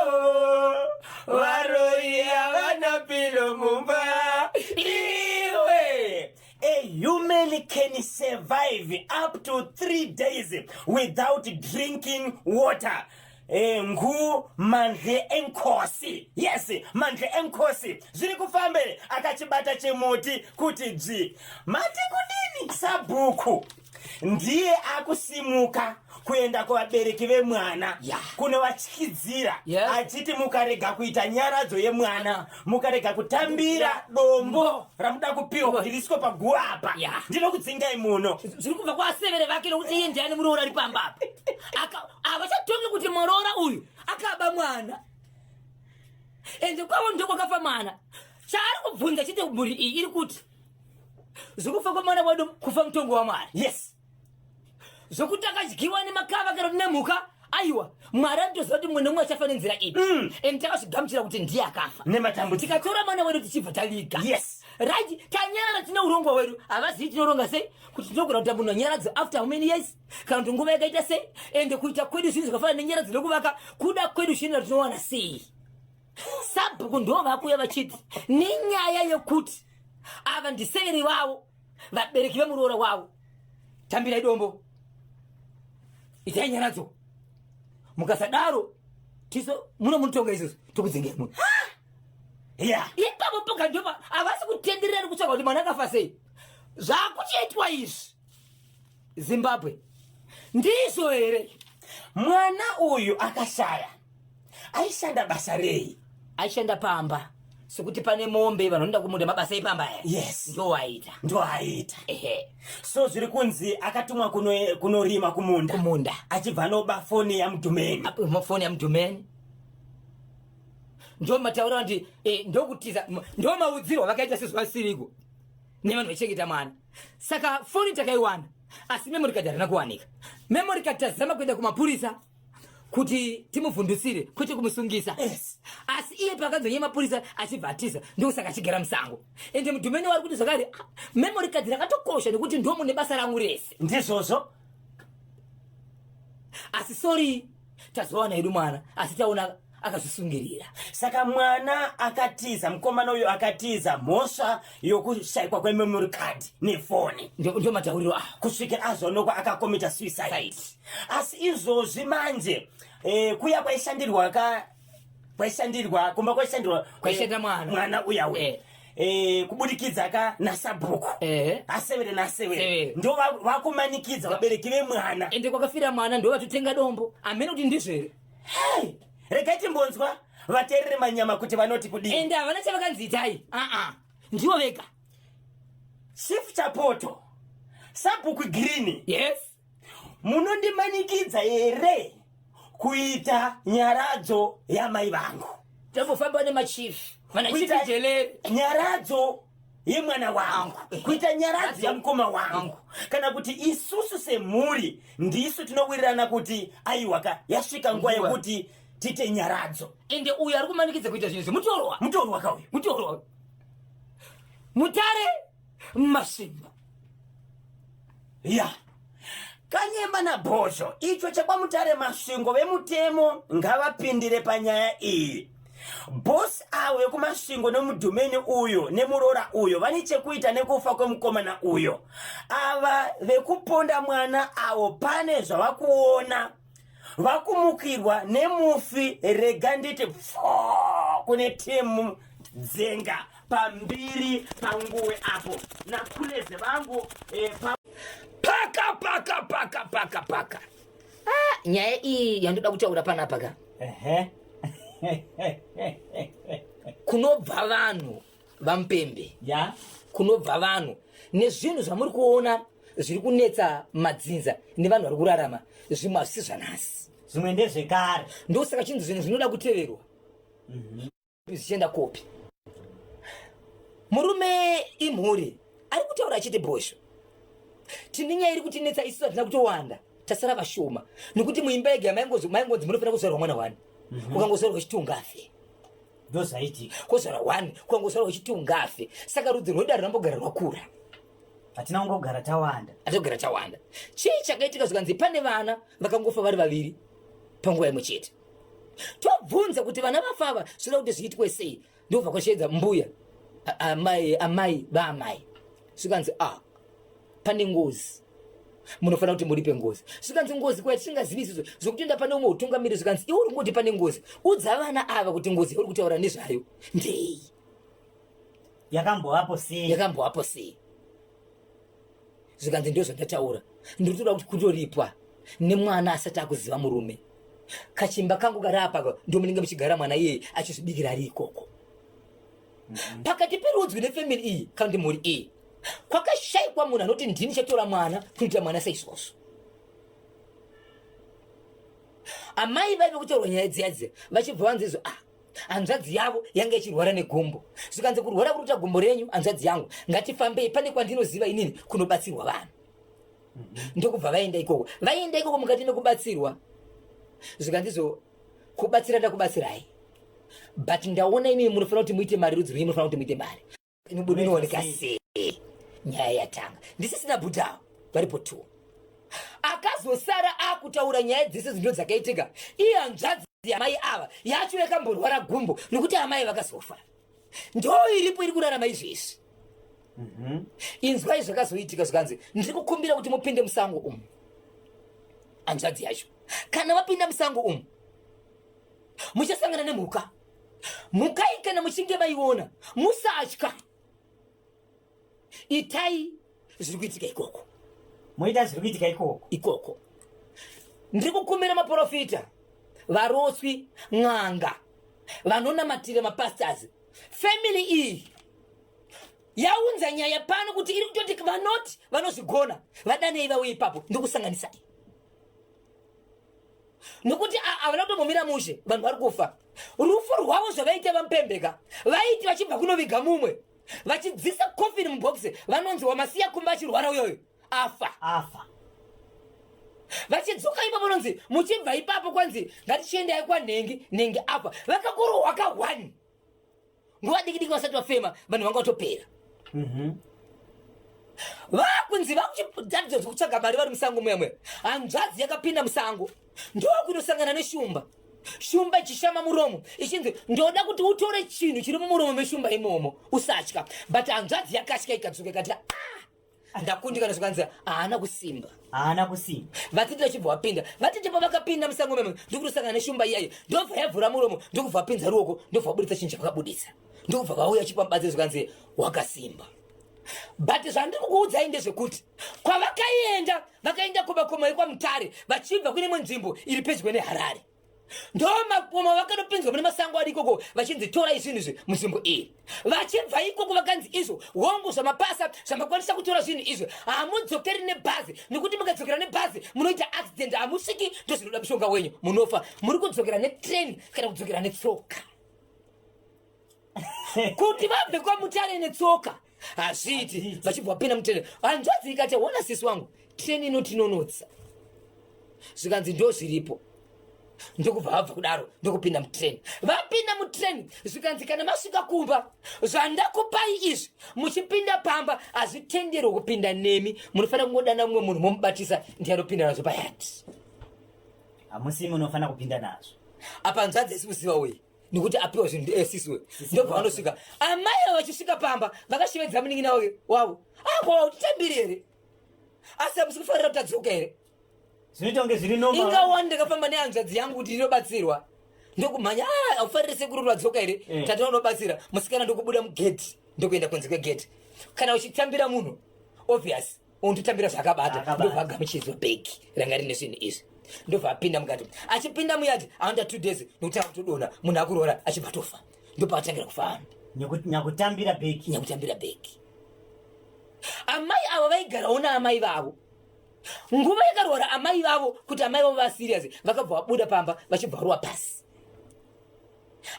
varoi havana pilo mumba. Iwe. A human can survive up to 3 days without drinking water. Ngu mandle enkosi. Yes, mandle enkosi. Zviri kufambere akachibata chimuti kuti dzvi. Mati kudini? Sabhuku ndiye akusimuka kuenda kuvabereki vemwana kunovatyidzira achiti mukarega kuita nyaradzo yemwana, mukarega kutambira dombo ramuda kupiwa kuti riswe paguva apa, ndinokudzingai muno. Zviri kubva kwasevere vake nokuti iye ndiani muroora ari pamba apa. Havachatongi kuti muroora uyu akaba mwana, ende kwavo ndokwakafa mwana. Chaari kubvunza chete mhuri iyi iri kuti zvekufa kwemwana wedu kufa mutongo waMwari. Zvokuti akadyiwa nemakava kana kuti nemhuka, aiwa, Mwari anotoziva kuti mumwe nemumwe achafa nenzira ipi. And takazvigamuchira kuti ndiye akafa. Nematambudziko. Tikatora mwana wedu tichibva taviga. Right, tanyarara, tine urongwa hwedu. Havazivi tinoronga sei kuti tinogona kuita munhu anyaradzo after how many years kana kuti nguva yakaita sei, ende kuita kwedu zvinhu zvakafanana nenyaradzo nekuvaka kuda kwedu zvinhu tinowana sei. Sabhuku ndo vakuya vachiti nenyaya yekuti ava ndisevere vavo vabereki vemuroora wavo, tambirai dombo, itai nyaradzo, mukasadaro tiso muno munotonga isusu tokudzingai muno. Ipapo poga ndopa havasi kutenderera nekutsvaga kuti mwana akafa sei. Zvakuchiitwa izvi Zimbabwe ndizvo here? Mwana uyu akashaya aishanda basa rei? Aishanda pamba, sekuti pane mombe, vanhu vanoenda kumunda, mabasa epamba aya. Ndoaita. Ndoaita. So zviri kunzi akatumwa kunorima kumunda, kumunda, achibva anoba foni yamudhumeni. Foni yamudhumeni ndo mataura kuti ndokutiza, ndo maudzirwa vakaita sezvavasiriko nevanhu vaichengeta mwana. Saka foni takaiwana, asi memory card harina kuwanika. Memory card tazama kuenda kumapurisa kuti timuvhundusire, kwete kumusungisa. Asi iye pakanzwa mapurisa achibva atiza, ndokusaka achigara musango. Ende mudhumeni wari kuti zvakare, ah, memory card rakatokosha nekuti ndo mune basa rangu rese. Ndizvozvo. Asi sorry, tazowana hedu mwana, asi taona akazvisungirira. Saka mwana akatiza, mukomana uyu akatiza mhosva yokushayikwa kwememory card nefoni. Ndio matauriro awo. Kusvikira azonokwa akakomita suicide. Asi izvozvi manje kuya kwaishandirwa ka kwaishandirwa kumba kwaishandirwa Kwaishandira mwana. Mwana uya we kubudikidza ka nasabhuku asevere nasevere Severe. ndo vakumanikidza vabereki vemwana. Ende kwakafira mwana ndo vatotenga dombo, hamene kuti ndizvo here. Hey, regai timbonzwa vateerere manyama kuti vanoti kudii. Ende havana chavakanzi itai, aa, ndivo vega. Chief Chapoto, Sabhuku Green, munondimanikidza here kuita nyaradzo yamai vangu? Tambofamba nemachief vana Kuita chief Jelere. Nyaradzo yemwana wangu, kuita nyaradzo yamukoma wangu, Wangu. kana kuti isusu semhuri ndisu tinowirirana kuti aiwaka yasvika nguva Nguva. yekuti tiite nyaradzo. Ende uyu ari kumanikidza kuita zvinhu zvemutorwa. Mutorwa kauyu. Mutorwa. Mutare, Masvingo. Ya. Kanyemba naBhozho, icho chekwaMutare Masvingo vemutemo ngavapindire panyaya iyi. Boss avo vekuMasvingo nemudhumeni uyo nemuroora uyo vane chekuita nekufa kwemukomana uyo. Ava vekuponda mwana avo pane zvavakuona. Vakumukirwa nemufi rega nditi pfoo kune team dzenga pambiri panguwe apo nakuleze vangu eh, pa paka paka paka paka paka ah, nyaya iyi yandoda kutaura panapa ka kunobva vanhu vamupembe ya kunobva vanhu nezvinhu zvamuri kuona zviri kunetsa madzinza nevanhu vari kurarama zvimwe hazvisi zvanhasi zvimwe ndezvekare ndosaka chinzi zvinhu zvinoda kuteverwa zvichienda kopi murume imhuri ari kutaura achiti bhosho tine nyaya iri kutinetsa isu hatina kutowanda tasara vashoma nekuti muimba yega yamaingozi maingonzi munofanira kuzvarwa mwana wani mhm. ukangozvarwa uchiti ungafe ndozvaitika kozvarwa wani ukangozvarwa uchiti ungafe saka rudzi rwedu harunambogara rwakura hatina kungogara tawanda hatina kugara tawanda chii chakaitika zvikanzi pane vana vakangofa vari vaviri panguva imwe chete tobvunza kuti vana vafava zvinoda kuti zviitwe sei ndobva kwasheedza mbuya amai amai vaamai zvikanzi a ah, pane ngozi munofanira kuti muripe ngozi zvikanzi ngozi kwaya tisingazivi izvozvo zvekutoenda pane umwe utungamiri zvikanzi iwe uri kungoti pane ngozi udza vana ava kuti ngozi yauri kutaura nezvayo ndei yakambovapo sei yakambovapo sei zvikanzi ndo zvandataura ndiri kutoda kuti kutoripwa nemwana asati akuziva murume kachimba kangu kari apa ndo munenge muchigara mwana iyeye achizvibikira ari ikoko mhm. pakati perudzwi nefamily iyi kana kuti mhuri iyi kwakashaikwa munhu anoti ndini chatora mwana kunoita mwana seizvozvo amai vaive kutaurwa nyaya dziya dziya vachibva vanzi izvo ah hanzvadzi yavo yanga ichirwara negumbo zvikanzi kurwara kuri kuita gumbo renyu hanzvadzi yangu ngatifambei pane kwandinoziva inini kunobatsirwa vanhu mhm. ndokubva vaenda ikoko vaenda ikoko mukati mekubatsirwa zvikanzizo kubatsira ndakubatsirai but ndaona imimi munofanira kuti muite mari rudzi rwenyu munofanira kuti muite mari inobuda inooneka sei nyaya yatanga ndisisina bhudhawo varipo two akazosara akutaura nyaya dzese zinto dzakaitika iye hanzvadzi yamai ava yacho yakamborwara gumbo nokuti amai vakazofa ndo iripo iri kurarama izvezvi mhm. inzwai zvakazoitika zvikanzi ndiri kukumbira kuti mupinde musango umu hanzvadzi yacho kana vapinda musango umu muchasangana nemhuka mhuka iyi kana muchinge maiona musatya itai zviri kuitika ikoko moita zviri kuitika ikoko ikoko ndiri kukumbira maprofita varotswi n'anga vanonamatira mapastors family iyi yaunza nyaya pano kuti iri kutoti vanoti vanozvigona vadanei vauye ipapo ndikusanganisai nokuti havana kutombomira mushe vanhu vari kufa rufu rwavo zvavaita vamupembeka vaiti vachibva kunoviga mumwe vachidzisa kofini mubhokisi vanonzi wamasiya kumba achirwara uyoyo afa afa vachidzoka ipapo vanonzi muchibva ipapo kwanzi ngatichiendai kwanhengi nhengi afa vakakurohwa ka one nguva diki diki vasati vafema vanhu vanga vatopera mhm. vakunzi vakuchidzatidzo dzekutsvaga mari vari musango muya muya hanzvadzi yakapinda musango ndokunosangana neshumba shumba ichishama muromo ichinzi ndoda kuti utore chinhu chiri mumuromo meshumba imomo usatya but hanzvadzi yakatya ikadzoka ikati ah! ndakundikana zvikanzi haana kusimba haana kusimba vatete vachibva vapinda vatete pavakapinda musango memo ndokutosangana neshumba iyayo ndobva yavhura muromo ndokubva vapinza ruoko ndobva vabuditsa chinhu chavakabuditsa ndokubva vauya chipa mubatsiri zvikanzi wakasimba but zvandiri kukuudzai ndezvekuti kwavakaenda vakaenda kumakomo ekwamutare vachibva kune imwe nzvimbo iri pedyo neharare ndo makomo vakanopinzwa mune masango ari ikoko vachinzi torai zvinhu izvi munzvimbo iyi vachibva ikoko vakanzi izvo hongu zvamapasa zvamakwanisa kutora zvinhu izvi hamudzokeri nebhazi nekuti mukadzokera nebhazi munoita accident hamusviki ndozvinoda mushonga wenyu munofa muri kudzokera netrain kana kudzokera netsoka kuti vabve kwamutare netsoka hazviiti vachibva vapinda mutreni hanzvadzi ikati hona sisi wangu treni inotinonotsa zvikanzi ndo zviripo Ndokubva vabva kudaro ndokupinda mutrain. Vapinda mutrain zvikanzi kana masvika kumba zvandakupai izvi muchipinda pamba hazvitenderwe kupinda nemi, munofanira kungodana mumwe munhu momubatisa ndiye anopinda nazvo payati. Hamusi munofanira kupinda nazvo. Apa hanzvadzi isi kuziva uye nekuti apiwa zvinhu ndiesisi uye. Ndobva vanosvika amai ava vachisvika pamba vakashevedza munin'ina wake wavo, akwa utitambiri here? Asi hamusi kufanira kuti tadzoka here? Zvinoita kunge zviri normal. Inga wani ndakafamba nehanzvadzi yangu kuti ndinobatsirwa, ndokumhanya, ah, haufariri sekuru rwadzoka here? Tati unobatsira musikana, ndokubuda mugate ndokuenda kunze kwegate. Kana uchitambira munhu obvious unototambira zvaakabata. Zvaakabata. Ndobva agamuchidzwa bhegi ranga rine zvinhu izvi, ndobva apinda mukati. Achipinda muyadi anoita 2 days nokuti akutodonha, munhu akuroora achibva tofa, ndopaatangira kufa. Nyakutambira bhegi. Nyakutambira bhegi. Amai ava vaigarawo naamai vavo. Nguva yakarwara amai vavo kuti amai vavo vaserious, vakabva vabuda pamba vachibva varowa pasi.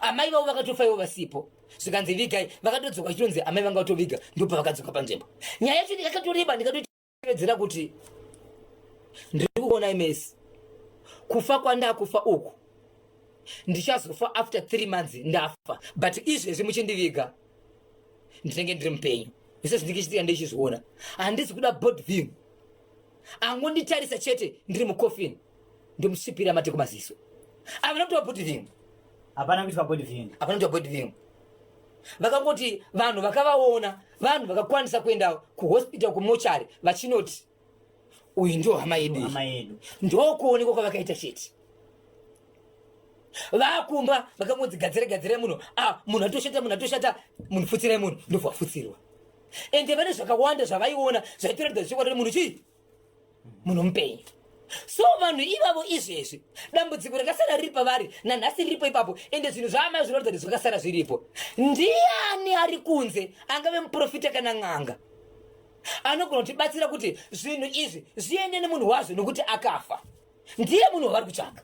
Amai vavo vakatofa ivo vasipo, zvikanzi vigai, vakatodzoka chitonzi amai vanga vatoviga, ndopa vakadzoka panzvimbo. Nyaya yacho ndikakatoreba ndikatotevedzera kuti ndiri kuona imesi kufa kwandakufa uku ndichazofa after 3 months ndafa, but izvezvi muchindiviga ndinenge ndiri mupenyu. Zvese zvinenge ndichizviona, handisi kuda body view, angonditarisa chete ndiri mucoffin ndomusvipira mate kumaziso. Havana kuitwa body view. Hapana kuitwa body view. Hapana kuitwa body view. Vakangoti vanhu vakavaona, vanhu vakakwanisa kuenda kuhospital kumochari vachinoti uyu ndio hama yedu iyi. Hama yedu. Ndokuonekwa kwavakaita chete. Vakumba vakangonzi gadzire gadzire munhu, munhu atoshata, munhu atoshata, munhu futsirai munhu, ndobva wafutsirwa. Ende vane zvakawanda zvavaiona zvaitoratidza zvechokwadi kuti munhu chii, munhu mupenyu. So vanhu ivavo izvezvi dambudziko rakasara riri pavari nanhasi riripo ipapo, ende zvinhu zvaamai zvinoratidza kuti zvakasara zviripo. Ndiani ari kunze angave muprofita kana n'anga anogona kutibatsira kuti zvinhu izvi zviende nemunhu wazvo, nokuti akafa ndiye munhu wavari kutsvaga.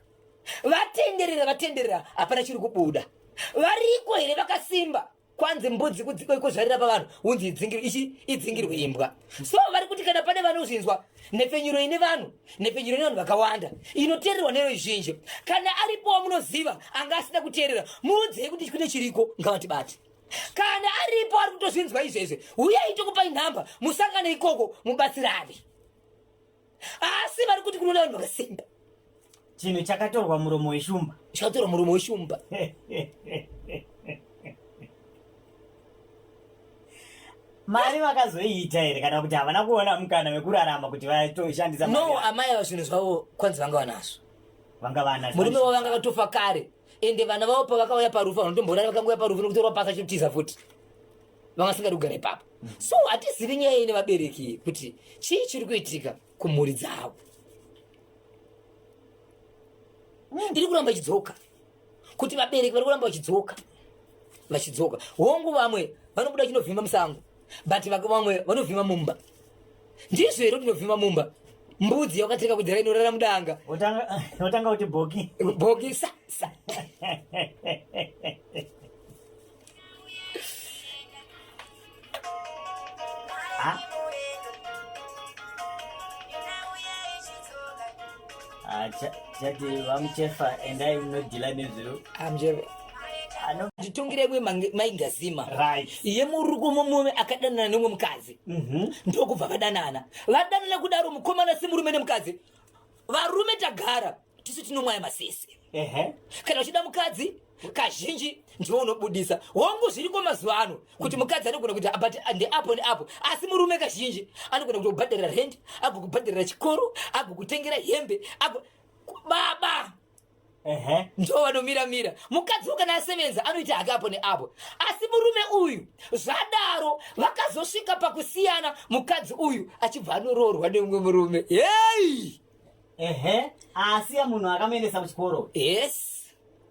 Vatenderera vatenderera hapana chiri kubuda. Variko here vakasimba? Kwanzi mbudzi kuzvarira pavanhu unzi idzingirwe ichi idzingirwe imbwa. So vari kuti kana pane vanozvinzwa, nhepfenyuro ine vanhu, nhepfenyuro ine vanhu vakawanda inoteererwa neruzhinji, kana aripo wamunoziva anga asina kuteerera, muudzei kuti kune chiriko, ngavatibate. Kana aripo ari kutozvinzwa izvezvi, uyai tokupai nhamba musangane ikoko mubatsirane. Asi vari kuti kunoda vanhu vakasimba. Chinhu chakatorwa muromo weshumba. Chakatorwa muromo weshumba. Mari vakazoiita here kana kuti havana kuona mukana wekurarama kuti vatoshandisa mari No, yavo? amai ava zvinhu zvavo kwanzi vanga vanazvo. Vanga vanazvo. Murume wavo vanga vatofa kare, ende vana vavo pavakauya parufu vanotomborara vakangouya parufu nekutorwa pasi achitotiza futi, vanga vasingadi kugara ipapo. So hatizivi nyaya ine vabereki kuti chii chiri kuitika kumhuri dzavo. Iri kuramba ichidzoka kuti vabereki vari kuramba vachidzoka vachidzoka. Hongu vamwe vanobuda chinovhima musango, but vamwe vanovhima mumba. Ndizvo here kuti unovhima mumba mbudzi yawakatenga kudhara inorara mudanga? Wotanga kuti bhoki. Bhoki sa sa. Ha? Chati vamuchefa, endai munodhila nezviro. Amuchefa. Nditongere imwe maingazima. Yemurume mumwe akadanana nemumwe mukadzi. Ndokubva vadanana. Vadanana kudaro mukomana semurume nemukadzi. Varume tagara tisu tinomwaya masese. Kana uchida mukadzi kazhinji ndiwe unobudisa. Hongu zviriko mazuva ano kuti mukadzi anogona kuita but ndeapo neapo, asi murume kazhinji anogona kutokubhadharira rent, agokubhadharira chikoro, agokutengera hembe, ago baba ndo vanomira mira. Mukadzi kana asevenza anoita hake apo neapo, asi murume uyu zvadaro vakazosvika pakusiyana, mukadzi uyu achibva anoroorwa nemumwe murume. Hey! Asiya munhu akamuendesa kuchikoro. Yes.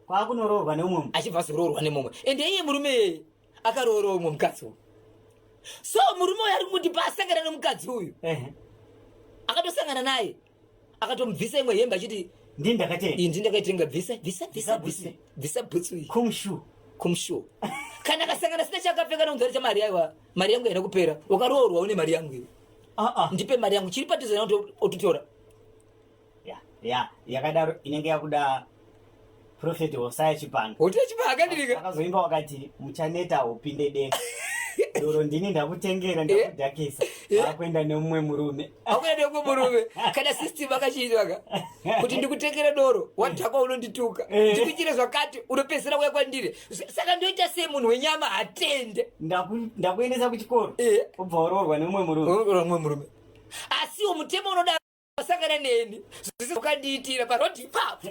Kwakunoroorwa neumwe munhu. Achibva azoroorwa nemumwe. Ende iye murume akaroora umwe mukadzi uyu. So murume uyu ari kumuti paasangana nemukadzi uyu. Akatosangana naye. Akatomubvisa imwe hembe achiti ndini ndakatenga. Iyi ndini ndakaitenga, bvisa, bvisa, bvisa, Bvisa bvisa. bhutsu. Bvisa bhutsu iyi. Kumshu. Kumshu. Kana akasangana sina chakapfeka nonzara cha mari aiwa, mari yangu haina kupera. Wakaroorwa une mari yangu iwe. Ndipe mari yangu. Chiri padhuze nawe ototora. Ya, ya, yakadaro inenge yakuda Prophet Hosea Chipanga. Hosea Chipanga ndirika. Akazoimba wakati muchaneta upinde denga. Doro ndini ndakutengera ndakudhakisa. Akuenda nemumwe murume. Akuenda nemumwe murume. Kana system akachiitwa ka. Kuti ndikutengere doro, wadhakwa unondituka. Ndikuitire zvakati unopedzisira kuya kwandiri. Saka ndoita sei munhu wenyama hatende. Ndakuendesa kuchikoro. Ubva waroorwa nemumwe murume. Mumwe murume. Asiwo mutemo unoda wasangana neni zvese ukandiitira parodi ipapo.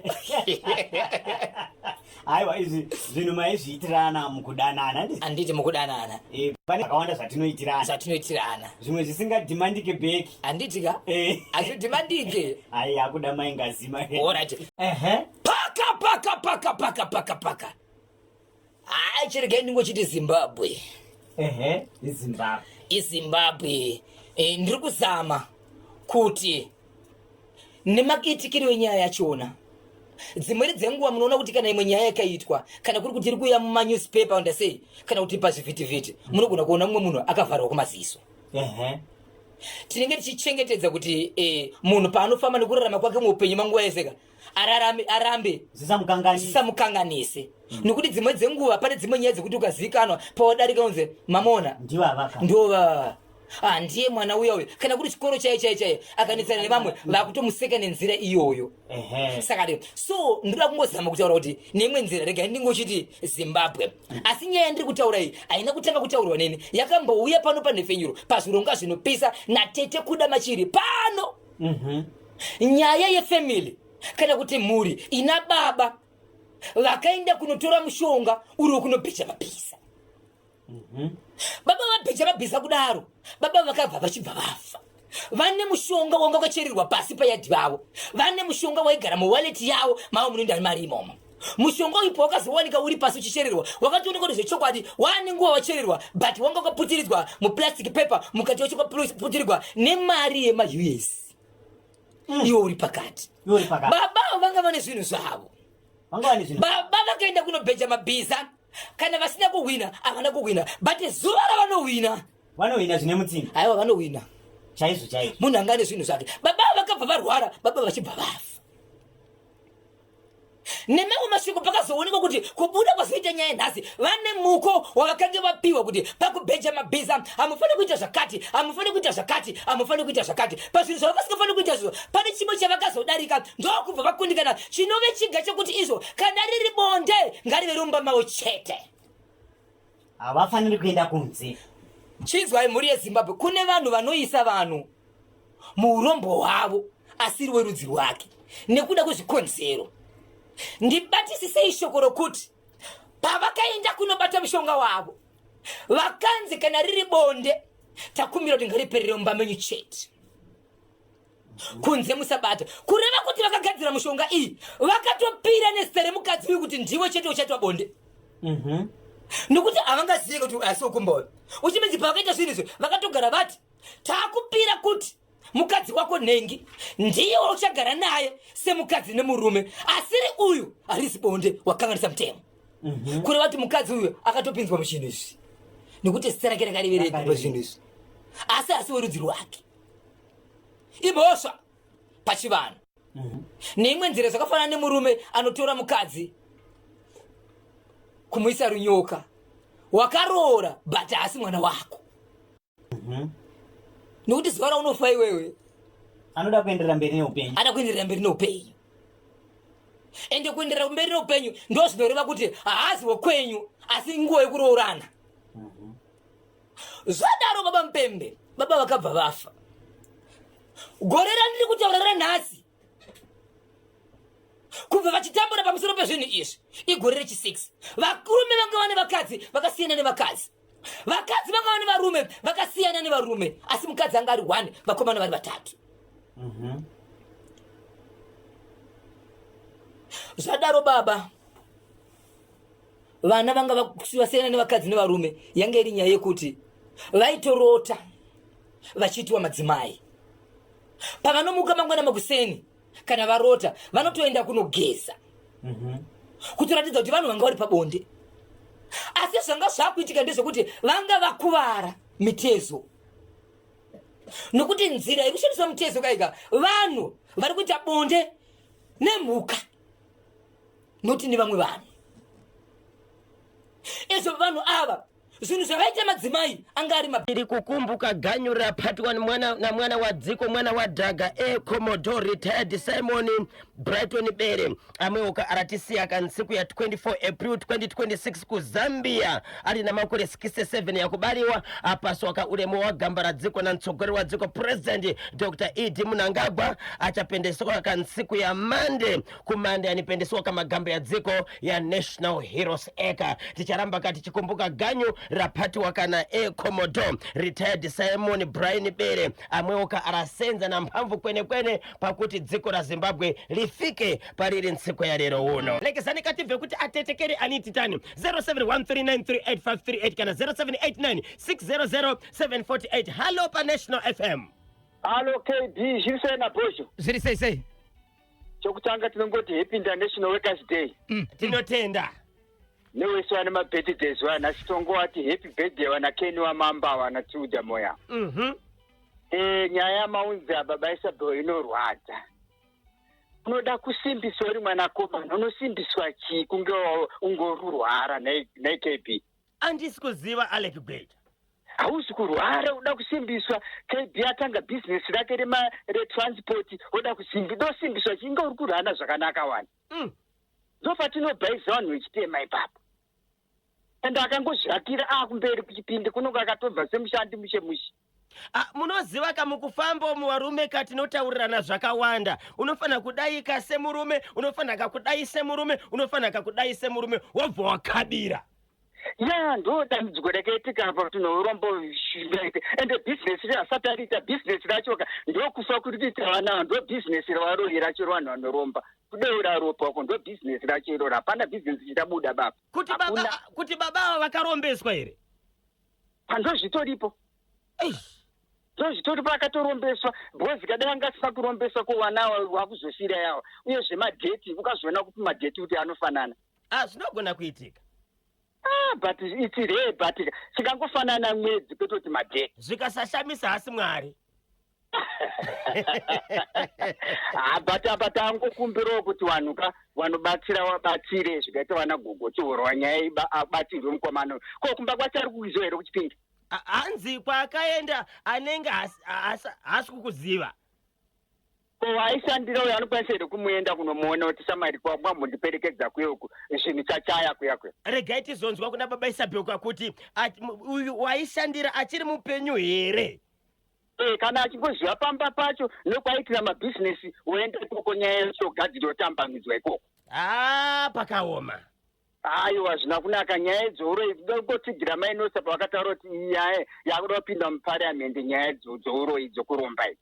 Aiwa, izvi zvinhu maizviitirana mukudanana, handiti? Handiti mukudanana. Pane zvakawanda zvatinoitirana. Zvatinoitirana. Zvimwe zvisingadhimandike bheki. Handiti ka? Hazvidhimandike. Ai, akuda mai ngazima. Alright. Ehe. Paka paka paka paka paka paka. Hai, chiregai ndingochiti Zimbabwe. Ehe, iZimbabwe. iZimbabwe. Ndiri kuzama kuti nemakitikiro enyaya yachona dzimweni dzenguva munoona kuti kana imwe nyaya yakaitwa, kana kuri kuti iri kuuya mumanewspaper ndasei, kana kuti pazvivhitivhiti, munogona kuona mumwe munhu akavharwa kumaziso. Tinenge tichichengetedza kuti munhu paanofamba nekurarama kwake muupenyu manguva yeseka ararame, arambe zvisamukanganise, zvisamukanganise. Nekuti dzimwe dzenguva pane dzimwe nyaya dzekuti ukazivikanwa pawadarika unzi mamona Ndivavaka. Ndova ndiye mwana uya uya, kana kuri chikoro chaiye chaiye chaiye akanetsana nevamwe vakutomuseka nenzira iyoyo. Saka so ndoda kungozama kutaura kuti neimwe nzira regai ndingochiti Zimbabwe, asi nyaya yandiri kutaura iyi haina kutanga kutaurwa neni, yakambouya pano panhefenyuro pazvironga zvinopisa natete Kuda Machiri pano. Nyaya yefamily kana kuti mhuri ina baba vakaenda kunotora mushonga uri wekunobheja mabhiza. Baba vabheja mabhiza kudaro, baba vakabva vachibva vafa vane mushonga wanga wakachererwa pasi payadhi vavo, vane mushonga waigara muwaleti yavo mavo munoenda mari imomo. Mushonga uyu pawakazowanika uri pasi uchichererwa, wakatooneka kuti zvechokwadi waane nguva wachererwa, but wanga wakaputiridzwa muplastic paper, mukati wacho wakaputirirwa nemari yemaUS. Iwo uri pakati. Iwo uri pakati. Baba avo vanga vane zvinhu zvavo. Vanga vane zvinhu. Baba vakaenda kunobheja mabhiza, kana vasina kuhwina havana kuhwina, but zuva ravanohwina vanohwina zvine mutsinga. Aiwa, vanohwina chaizvo chaizvo. Munhu anga ane zvinhu zvake. Baba vakabva varwara, baba vachibva vafa. Nemamwe mashoko, pakazoonekwa kuti kubuda kwazoita nyaya nhasi, vane muko wavakange vapiwa kuti pakubheja mabhiza hamufaniri kuita zvakati, hamufaniri kuita zvakati, hamufaniri kuita zvakati. Pazvinhu zvavakasingafaniri kuita izvo pane chimwe chavakazodarika, ndokubva vakundikana, chinove chiga chekuti izvo kana riri bonde ngarive rumba mavo chete, havafaniri kuenda kunze. Chinzwai mhuri yeZimbabwe, kune vanhu vanoisa vanhu muurombo hwavo asiri werudzi rwake nekuda kwezvikonzero. Ndibatisisei shoko rokuti pavakaenda kunobata mushonga wavo, vakanzi kana riri bonde takumbira kuti ngariperere mumba menyu chete, kunze musabata. Kureva kuti vakagadzira mushonga iyi vakatopira nezita remukadzi uyu kuti ndiwe chete uchaitwa bonde, nokuti havangazivi kuti asi wokumba uyu uchimedzi. Pavakaita zvinhu izvi vakatogara vati taakupira kuti mukadzi wako nhengi ndiye wauchagara naye semukadzi nemurume, asiri uyu harisi bonde, wakanganisa mutemo. Kureva kuti mukadzi uyu akatopinzwa muchinhu izvi nekuti zita rake rakariverepi pazvinhu izvi, asi asi werudzi rwake. Imhosva pachivanhu. Neimwe nzira zvakafanana nemurume anotora mukadzi kumuisa runyoka, wakaroora but haasi mwana wako, nokuti zuva raunofa iwewe anoda kuenderera mberi neupenyu. Ada kuenderera mberi neupenyu, ende kuenderera mberi neupenyu ndo zvinoreva kuti haazi wekwenyu, asi nguva yekuroorana. Zvadaro baba Mupembe, baba vakabva vafa gore randiri kutaura ranhasi. Kubva vachitambura pamusoro pezvinhu izvi igore rechi6. Varume vanga vane vakadzi vakasiyana nevakadzi, vakadzi vanga vane varume vakasiyana nevarume, asi mukadzi anga ari 1, vakomana vari vatatu. Zvadaro baba vana vanga vasiyana nevakadzi nevarume, yanga iri nyaya yekuti vaitorota vachiitwa madzimai. Pavanomuka mangwana makuseni, kana varota vanotoenda kunogeza kutoratidza kuti vanhu vanga vari pabonde. Asi zvanga zvakuitika ndezvekuti vanga vakuvara mitezo, nokuti nzira yekushandiswa mutezo kaika vanhu vari kuita bonde nemhuka. Noti nevamwe vanhu. Izvo vanhu ava zvinhu zvavaita madzimai anga ari ma Tiri kukumbuka ganyu rapatwa mwana namwana wadziko mwana wadhaga Air Commodore Retired Simon Brighton Bere amweuka aratisiya kansiku ya 24 April 2026 kuZambia ari namakore 67 yakubariwa apaswaka uremu wagamba radziko na mtsogoleri wa dziko President Dr ED Mnangagwa achapendeswa kansiku ya Monday kumande anipendeswa kamagambo ya dziko ya National Heroes Acre. Ticharamba ka tichikumbuka ganyu rapatiwa kana Air Commodore Retired Simon Brian Bere amweuka arasenza na mphamvu kwenekwene pakuti dziko la Zimbabwe lifike pariri ntsiku ya lero uno. Lekezani katibve kuti atetekeri anititani 0713938538 kana 0789600748. Hallo pa National FM. Halo KB, zviri sei naBhozho? Zviri sei sei? Chokutanga tinongoti Happy International Workers Day. Tinotenda. Newese vane mabirthdays vanhasi tongowati happy birthday vana Kenny waMamba vana Tilda Moya. Nyaya yamaunzi ababa Isabel inorwadza. Unoda kusimbiswa uri mwanakomana, unosimbiswa chii kunge ungorurwara nhai KB? Andisi kuziva Alec Gweja. Hausi kurwara, uda kusimbiswa. KB atanga business rake retransport, oda dosimbiswa chii inge uri kurana zvakanaka wani. Ndopatinobhaisa vanhu vechitema ipapo. Ende akangozviakira akumberi kuchipinde kunonge akatobva semushandi mushe mushe. Munoziva ka mukufamba umu varume ka tinotaurirana zvakawanda. Unofanira kudaika semurume, unofanira ka kudai semurume, unofanira ka kudai semurume, wobva wakabira. Ya, ndo dambudziko rakaitika apa kuti nourombo ende business asati ariita business racho ka ndokufa kuri kuita vana, ndo business ravaroyi racho vanhu vanoromba. Kudeura ropa uko ndo business racho iroro, hapana business chichabuda baba. Kuti baba ava vakarombeswa here? Pandozvitoripo. Ndozvitoripo, akatorombeswa because kadai anga asina kurombeswa ko vana vakuzofira yawa. Uyezve madheti ukazoona kupi madheti kuti anofanana. Zvinogona kuitika. But it's rare, but chikangofanana mwedzi kwete kuti madheti. Zvikasashamisa hasi Mwari. But apa tangokumbirawo kuti vanhu ka vanobatsira vabatsire zvikaita vana gogo chihorwa nyaya abatsirwe mukomana uyu. Ko kumba kwacho ari kuiziwa here kuchipinda? Hanzi kwaakaenda anenge haasi kukuziva. Ko aishandira uyo anokwanisa here kumuenda kunomuona kuti shamwari kwambondiperekedza kuya uku zvinhu chachaya kuya kuya? Regai tizonzwa kuna baba Isabel kuti uyu waishandira achiri mupenyu here? Kana achingoziva pamba pacho nokwaitira mabhizinesi woenda ikoko nyaya yacho gadzirwa otambanidzwa ikoko. Pakaoma. Aiwa, zvina kunaka nyaya dzouroyi kungotsigira mainosa pavakataura kuti nyaya yakuda kupinda muparliament nyaya dzouroyi dzokuromba idzi.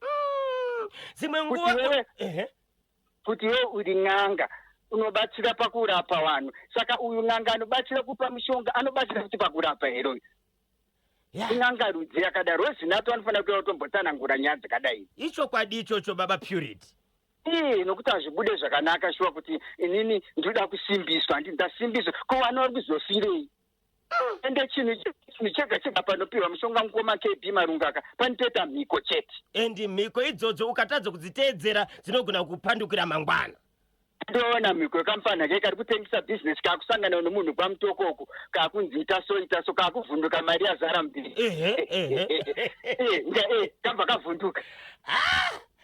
Dzimwe nguva Kuti iwe uri n'anga unobatsira pakurapa vanhu, saka uyu n'anga anobatsira kupa mishonga anobatsira kuti pakurapa here uyu? N'anga rudzi yakadaro wezinato anofanira kuya kutombotsanangura nyaya dzakadai. Ichokwadi ichocho baba Purity. Nokuti hazvibude zvakanaka shuwa kuti inini ndoda kusimbiswa, handi ndasimbiswa ko vana vari kuzofirei? Ende chinhu chega chega panopiwa mushonga mukoma KB Marungaka panotoita mhiko chete. Endi mhiko idzodzo ukatadza kudziteedzera dzinogona kupandukira mangwana. Ndoona mhiko yekamufana ke kari kutengesa business kakusangana nomunhu kwamutoko uku kakunzi ita so ita so kakuvhunduka mari yazara mubhiri. Kabva kavhunduka.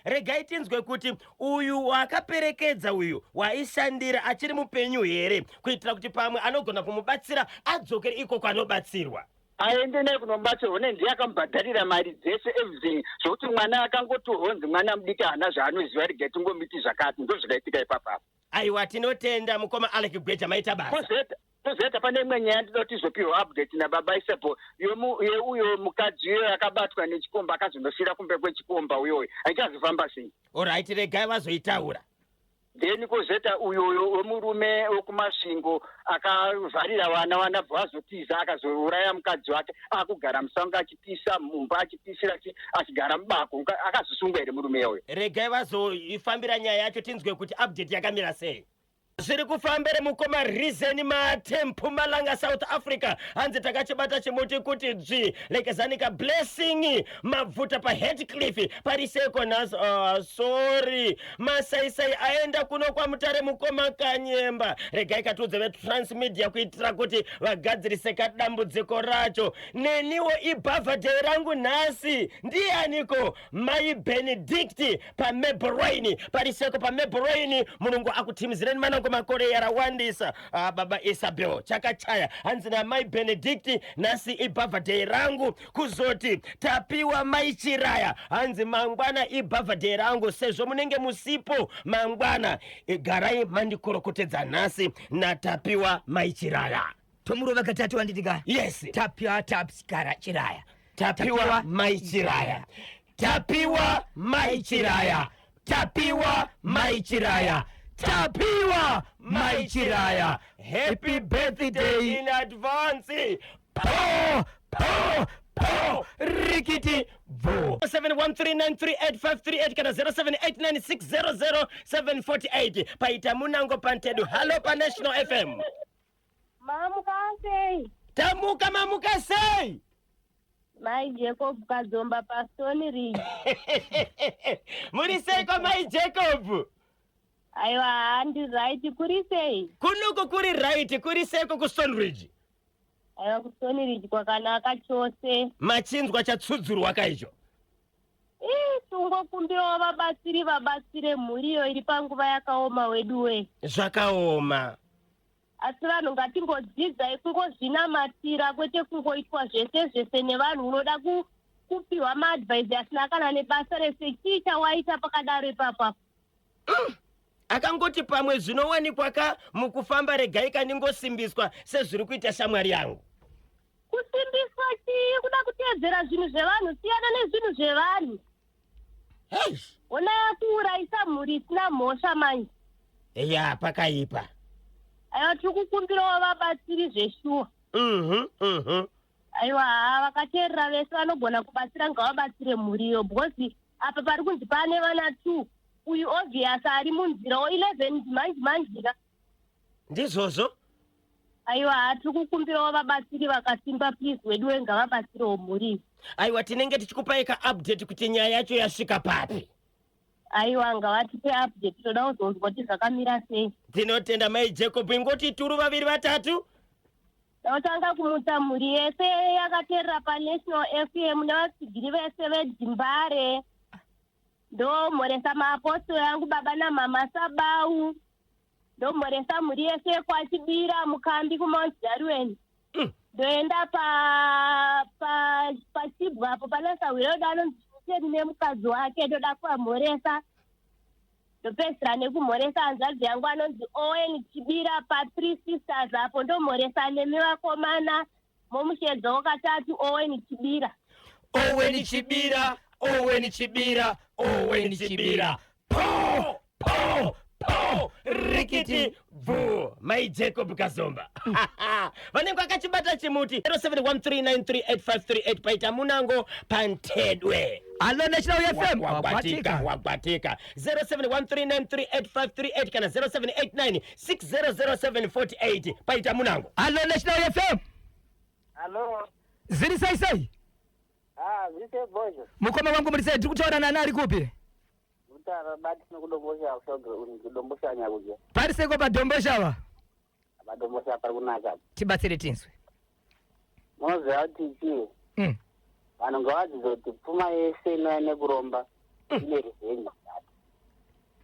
Regai tinzwe kuti uyu wakaperekedza uyu waishandira achiri mupenyu here, kuitira kuti pamwe anogona kumubatsira adzokere ikoko anobatsirwa. Aende naye kunobatsirwa ne ndiye akamubhadharira mari dzese everything, zvokuti mwana akangotorwa kunzi mwana mudiki haana zvaanoziva, regai tingomiti zvakati, ndo zvakaitika ipapo apo. Aiwa, tinotenda mukoma Alec Gweja, maita basa. Kozoita pane imwe nyaya ndinoda kuti izopiwa update nababa Isabel yeuyo mukadzi uyo akabatwa nechikomba akazondosira kumbe kwechikomba uyoyo haichazofamba sei. Alright, regai vazoitaura. Then kozoita uyo wemurume wekuMasvingo akavharira vana, vana bva vazotiza akazouraya mukadzi wake akugara musango achipisa mumba achipisira achigara mubako, akazosungwa here murume uyo? Regai vazoifambira nyaya yacho tinzwe kuti update yakamira sei. Zviri kufambere mukoma Reason Mate, Mpumalanga, South Africa. Hanzi takachibata chimuti kuti dzvi. Lekezanika Blessing Mabvuta paHatcliffe pariseko nhasi. Oh, sorry, masaisai aenda kuno kwaMutare mukoma Kanyemba. Regai katiudze veTransmedia kuitira kuti vagadzirise kadambudziko racho. Neniwo ibhavhadhei rangu nhasi. Ndianiko? Mai Benedict paMebroini pariseko paMebroini. Mulungu akutimizireni manango makore yarawandisa. Ah, baba Isabel chakachaya. Hanzi namai Benedict nhasi ibhavhadhei rangu. Kuzoti Tapiwa mai Chiraya hanzi mangwana ibhavhadhei rangu sezvo munenge musipo mangwana, garai mandikorokotedza nhasi naTapiwa mai Chiraya. Tomurova katatu handiti ka? Yes. Tapiwa Tapsikara Chiraya. Tapiwa mai Chiraya. Tapiwa mai Chiraya. Tapiwa mai Chiraya. Tapiwa mai Chiraya. Happy birthday in advance. Po po po rikiti bvu. 713938538 kana 0789600748 paita munango pantedu. Hello pa National FM. Mamuka sei? Tamuka, mamuka sei? Mai Jacob Kazomba paStone Ridge. Muri seiko mai Jacob? Aiwa, handi right, kuri sei? Kunuku kuri right, kuri seiko kuStone Ridge? Aiwa, kuStone Ridge kwakanaka chose. Machinzwa chatsudzurwa kaicho? Ii, tungokumbirawo vabatsiri vabatsire mhuri iyo iri panguva yakaoma weduwe. Zvakaoma. Asi vanhu ngatingodzidzai kungozvinamatira kwete kungoitwa zvese zvese nevanhu. Unoda kupiwa maadvice asina kana nebasa rese. Chii chawaita pakadaro ipapa? Akangoti pamwe zvinowanikwa ka mukufamba, regai kandingosimbiswa sezviri kuita shamwari yangu. Kusimbiswa chii? Kuda kuteedzera zvinhu zvevanhu, siyana nezvinhu zvevanhu. Eish. Ona yakuurayisa mhuri isina mhosva manje. Ya, pakaipa. Aiwa, tiri kukumbirawo vabatsiri zveshuwa. Aiwa, haa, vakateerera vese vanogona kubatsira ngavabatsire mhuri iyo, because apa pari kunzi pane vana 2, uyu obvious ari munzirawo 11 manje manjira. Ndizvozvo. Aiwa, haa, tiri kukumbirawo vabatsiri vakasimba, please weduwe, ngavabatsirewo mhuri iyi. Aiwa, tinenge tichikupai kaupdate kuti nyaya yacho yasvika papi. Aiwa, ngavatipe update, toda kuzonzwa kuti zvakamira sei. Tinotenda mai Jacob, ingoti turu vaviri vatatu. Ndotanga kumutsa mhuri yese yakateerera paNational FM nevatsigiri vese veDzimbare. Ndomhoresa maapostori angu baba namama Sabau. Ndomhoresa mhuri yese yekwaChibira mukambi kuMount Darwin. Ndoenda pa pa pachibwa apo pana Sahwiredo anonzi Chiteni nemukadzi wake, ndoda kuvamhoresa. Ndopedzisira nekumhoresa hanzvadzi yangu anonzi Owen Chibira paThree Sisters apo. Ndomhoresa nemi vakomana momushedzawo katatu Owen Chibira. Owen Chibira, Owen Chibira, Owen Chibira. Po po po rikiti bvu. Mai Jacob Kazomba vanenge vakachibata chimuti. 0713938538 paita munango pantedwe. Hello National FM. Wagwatika, wagwatika. 0713938538 kana 0789600748 paita munango. Hello National FM. Hello. Ziri sei sei? Ah, zvise bozho. Mukoma wangu muri sei? Tiri kutaura nani, ari kupi? Kutaura bati nekudombosha kudombosha nyakudya. Pari seiko paDomboshava? Padombosha pari kunaka. Tibatsire tinzwe. Munoziva kuti chii? Vanhu ngavadzidze kuti pfuma yese inouya nekuromba ine revenge.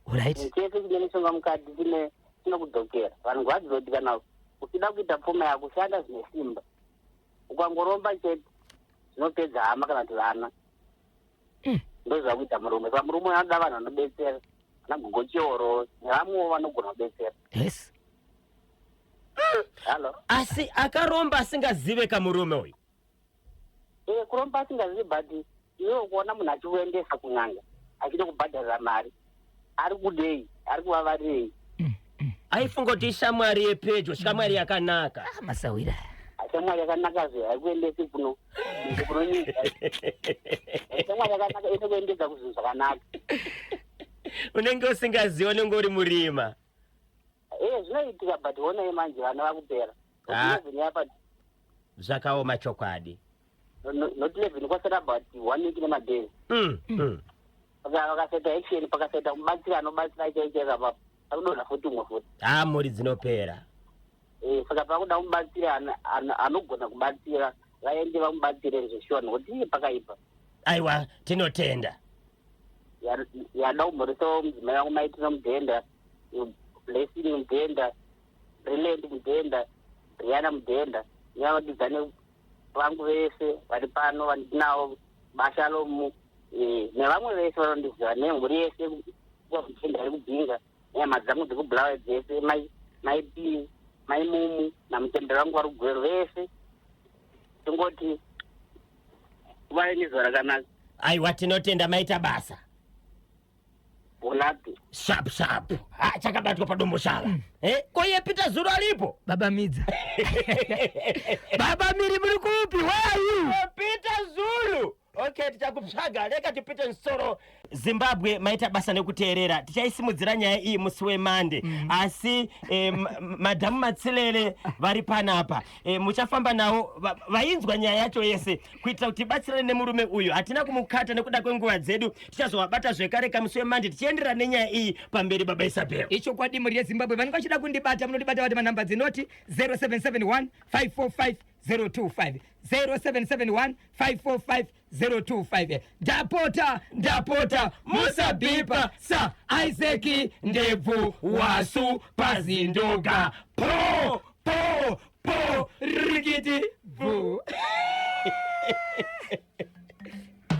Alright. Chese chine mishonga mukati chine chinokudzokera. Vanhu ngavadzidze kuti kana uchida kuita pfuma yako shanda zvine simba. Ukangoromba chete zvinopedza hama kana kuti vana. Ndozva kuita murume. Saka murume anoda vanhu vanobetsera. Vana gogo Chioro nevamwewo vanogona kubetsera. Yes. Hello. Asi akaromba asingazive kamurume uyu. Eh, kuromba asingazivi, but iwe kuona munhu achikuendesa kun'anga achida kubhadharira mari, ari kudei, ari kuvavarirei? Aifunga kuti ishamwari yepedyo, shamwari yakanaka. Ah, masawira. Shamwari yakanaka zve haikuendesi kuno kunonyika. Shamwari yakanaka inokuendesa kuzvinhu zvakanaka. Unenge usingazivi, unenge uri murima. Eh, zvinoitika but honai manje vana vakupera. Ah. Not 11 yapa Zvakaoma chokwadi. not 11 kwasara about one week nemadays. Saka vakasaita action pakasaita mubatsiri anobatsira chaicho apa pakudonha futi umwe futi. Ha mhuri dzinopera. Eh, saka pakuda mubatsiri anogona kubatsira vaende vamubatsire zveshuwa nokuti iye pakaipa. Aiwa tinotenda. Yada kumhorisawo mudzimai wangu Maitino Mudhenda, Blessing Mudhenda, Brilliant Mudhenda, Briana Mudhenda nevavakidzani vangu vese vari pano vandinavo Bashalomu eh, nevamwe vese vanondiziva nemhuri yese kwaMudhenda iri kuBinga nehama dzangu dzekuBulawayo dzese mai mai P mai Mumu naMutembere vangu vari kuGweru vese tingoti vave nezuva rakanaka. Aiwa tinotenda maita basa. Bolapi. Sharp sharp. Ha chakabatwa padombo shava. Eh, ko iye Peter Zulu alipo? Baba Midza. Baba Miri muri kupi? Where are you? Eh, Peter Zulu. Okay, tichakutsvaga reka tipite nsoro. Zimbabwe maita basa nekuteerera. Tichaisimudzira nyaya iyi musi wemande. Asi eh, Madhamu Matsilele vari panapa. Eh, muchafamba navo vainzwa nyaya yacho yese kuitira kuti tibatsirane nemurume uyu. Hatina kumukata nekuda kwenguva dzedu. Tichazovabata zvekare kamusi wemande tichienderera nenyaya iyi pamberi baba Isabel. Ichokwadi mhuri yeZimbabwe vanenge vachida kundibata munondibata vati manhamba dzinoti 0771 545 025 0771 545 025 ndapota ndapota musabhipa sa Isaac ndebvu wasu pazindoga po po po rikiti bvu.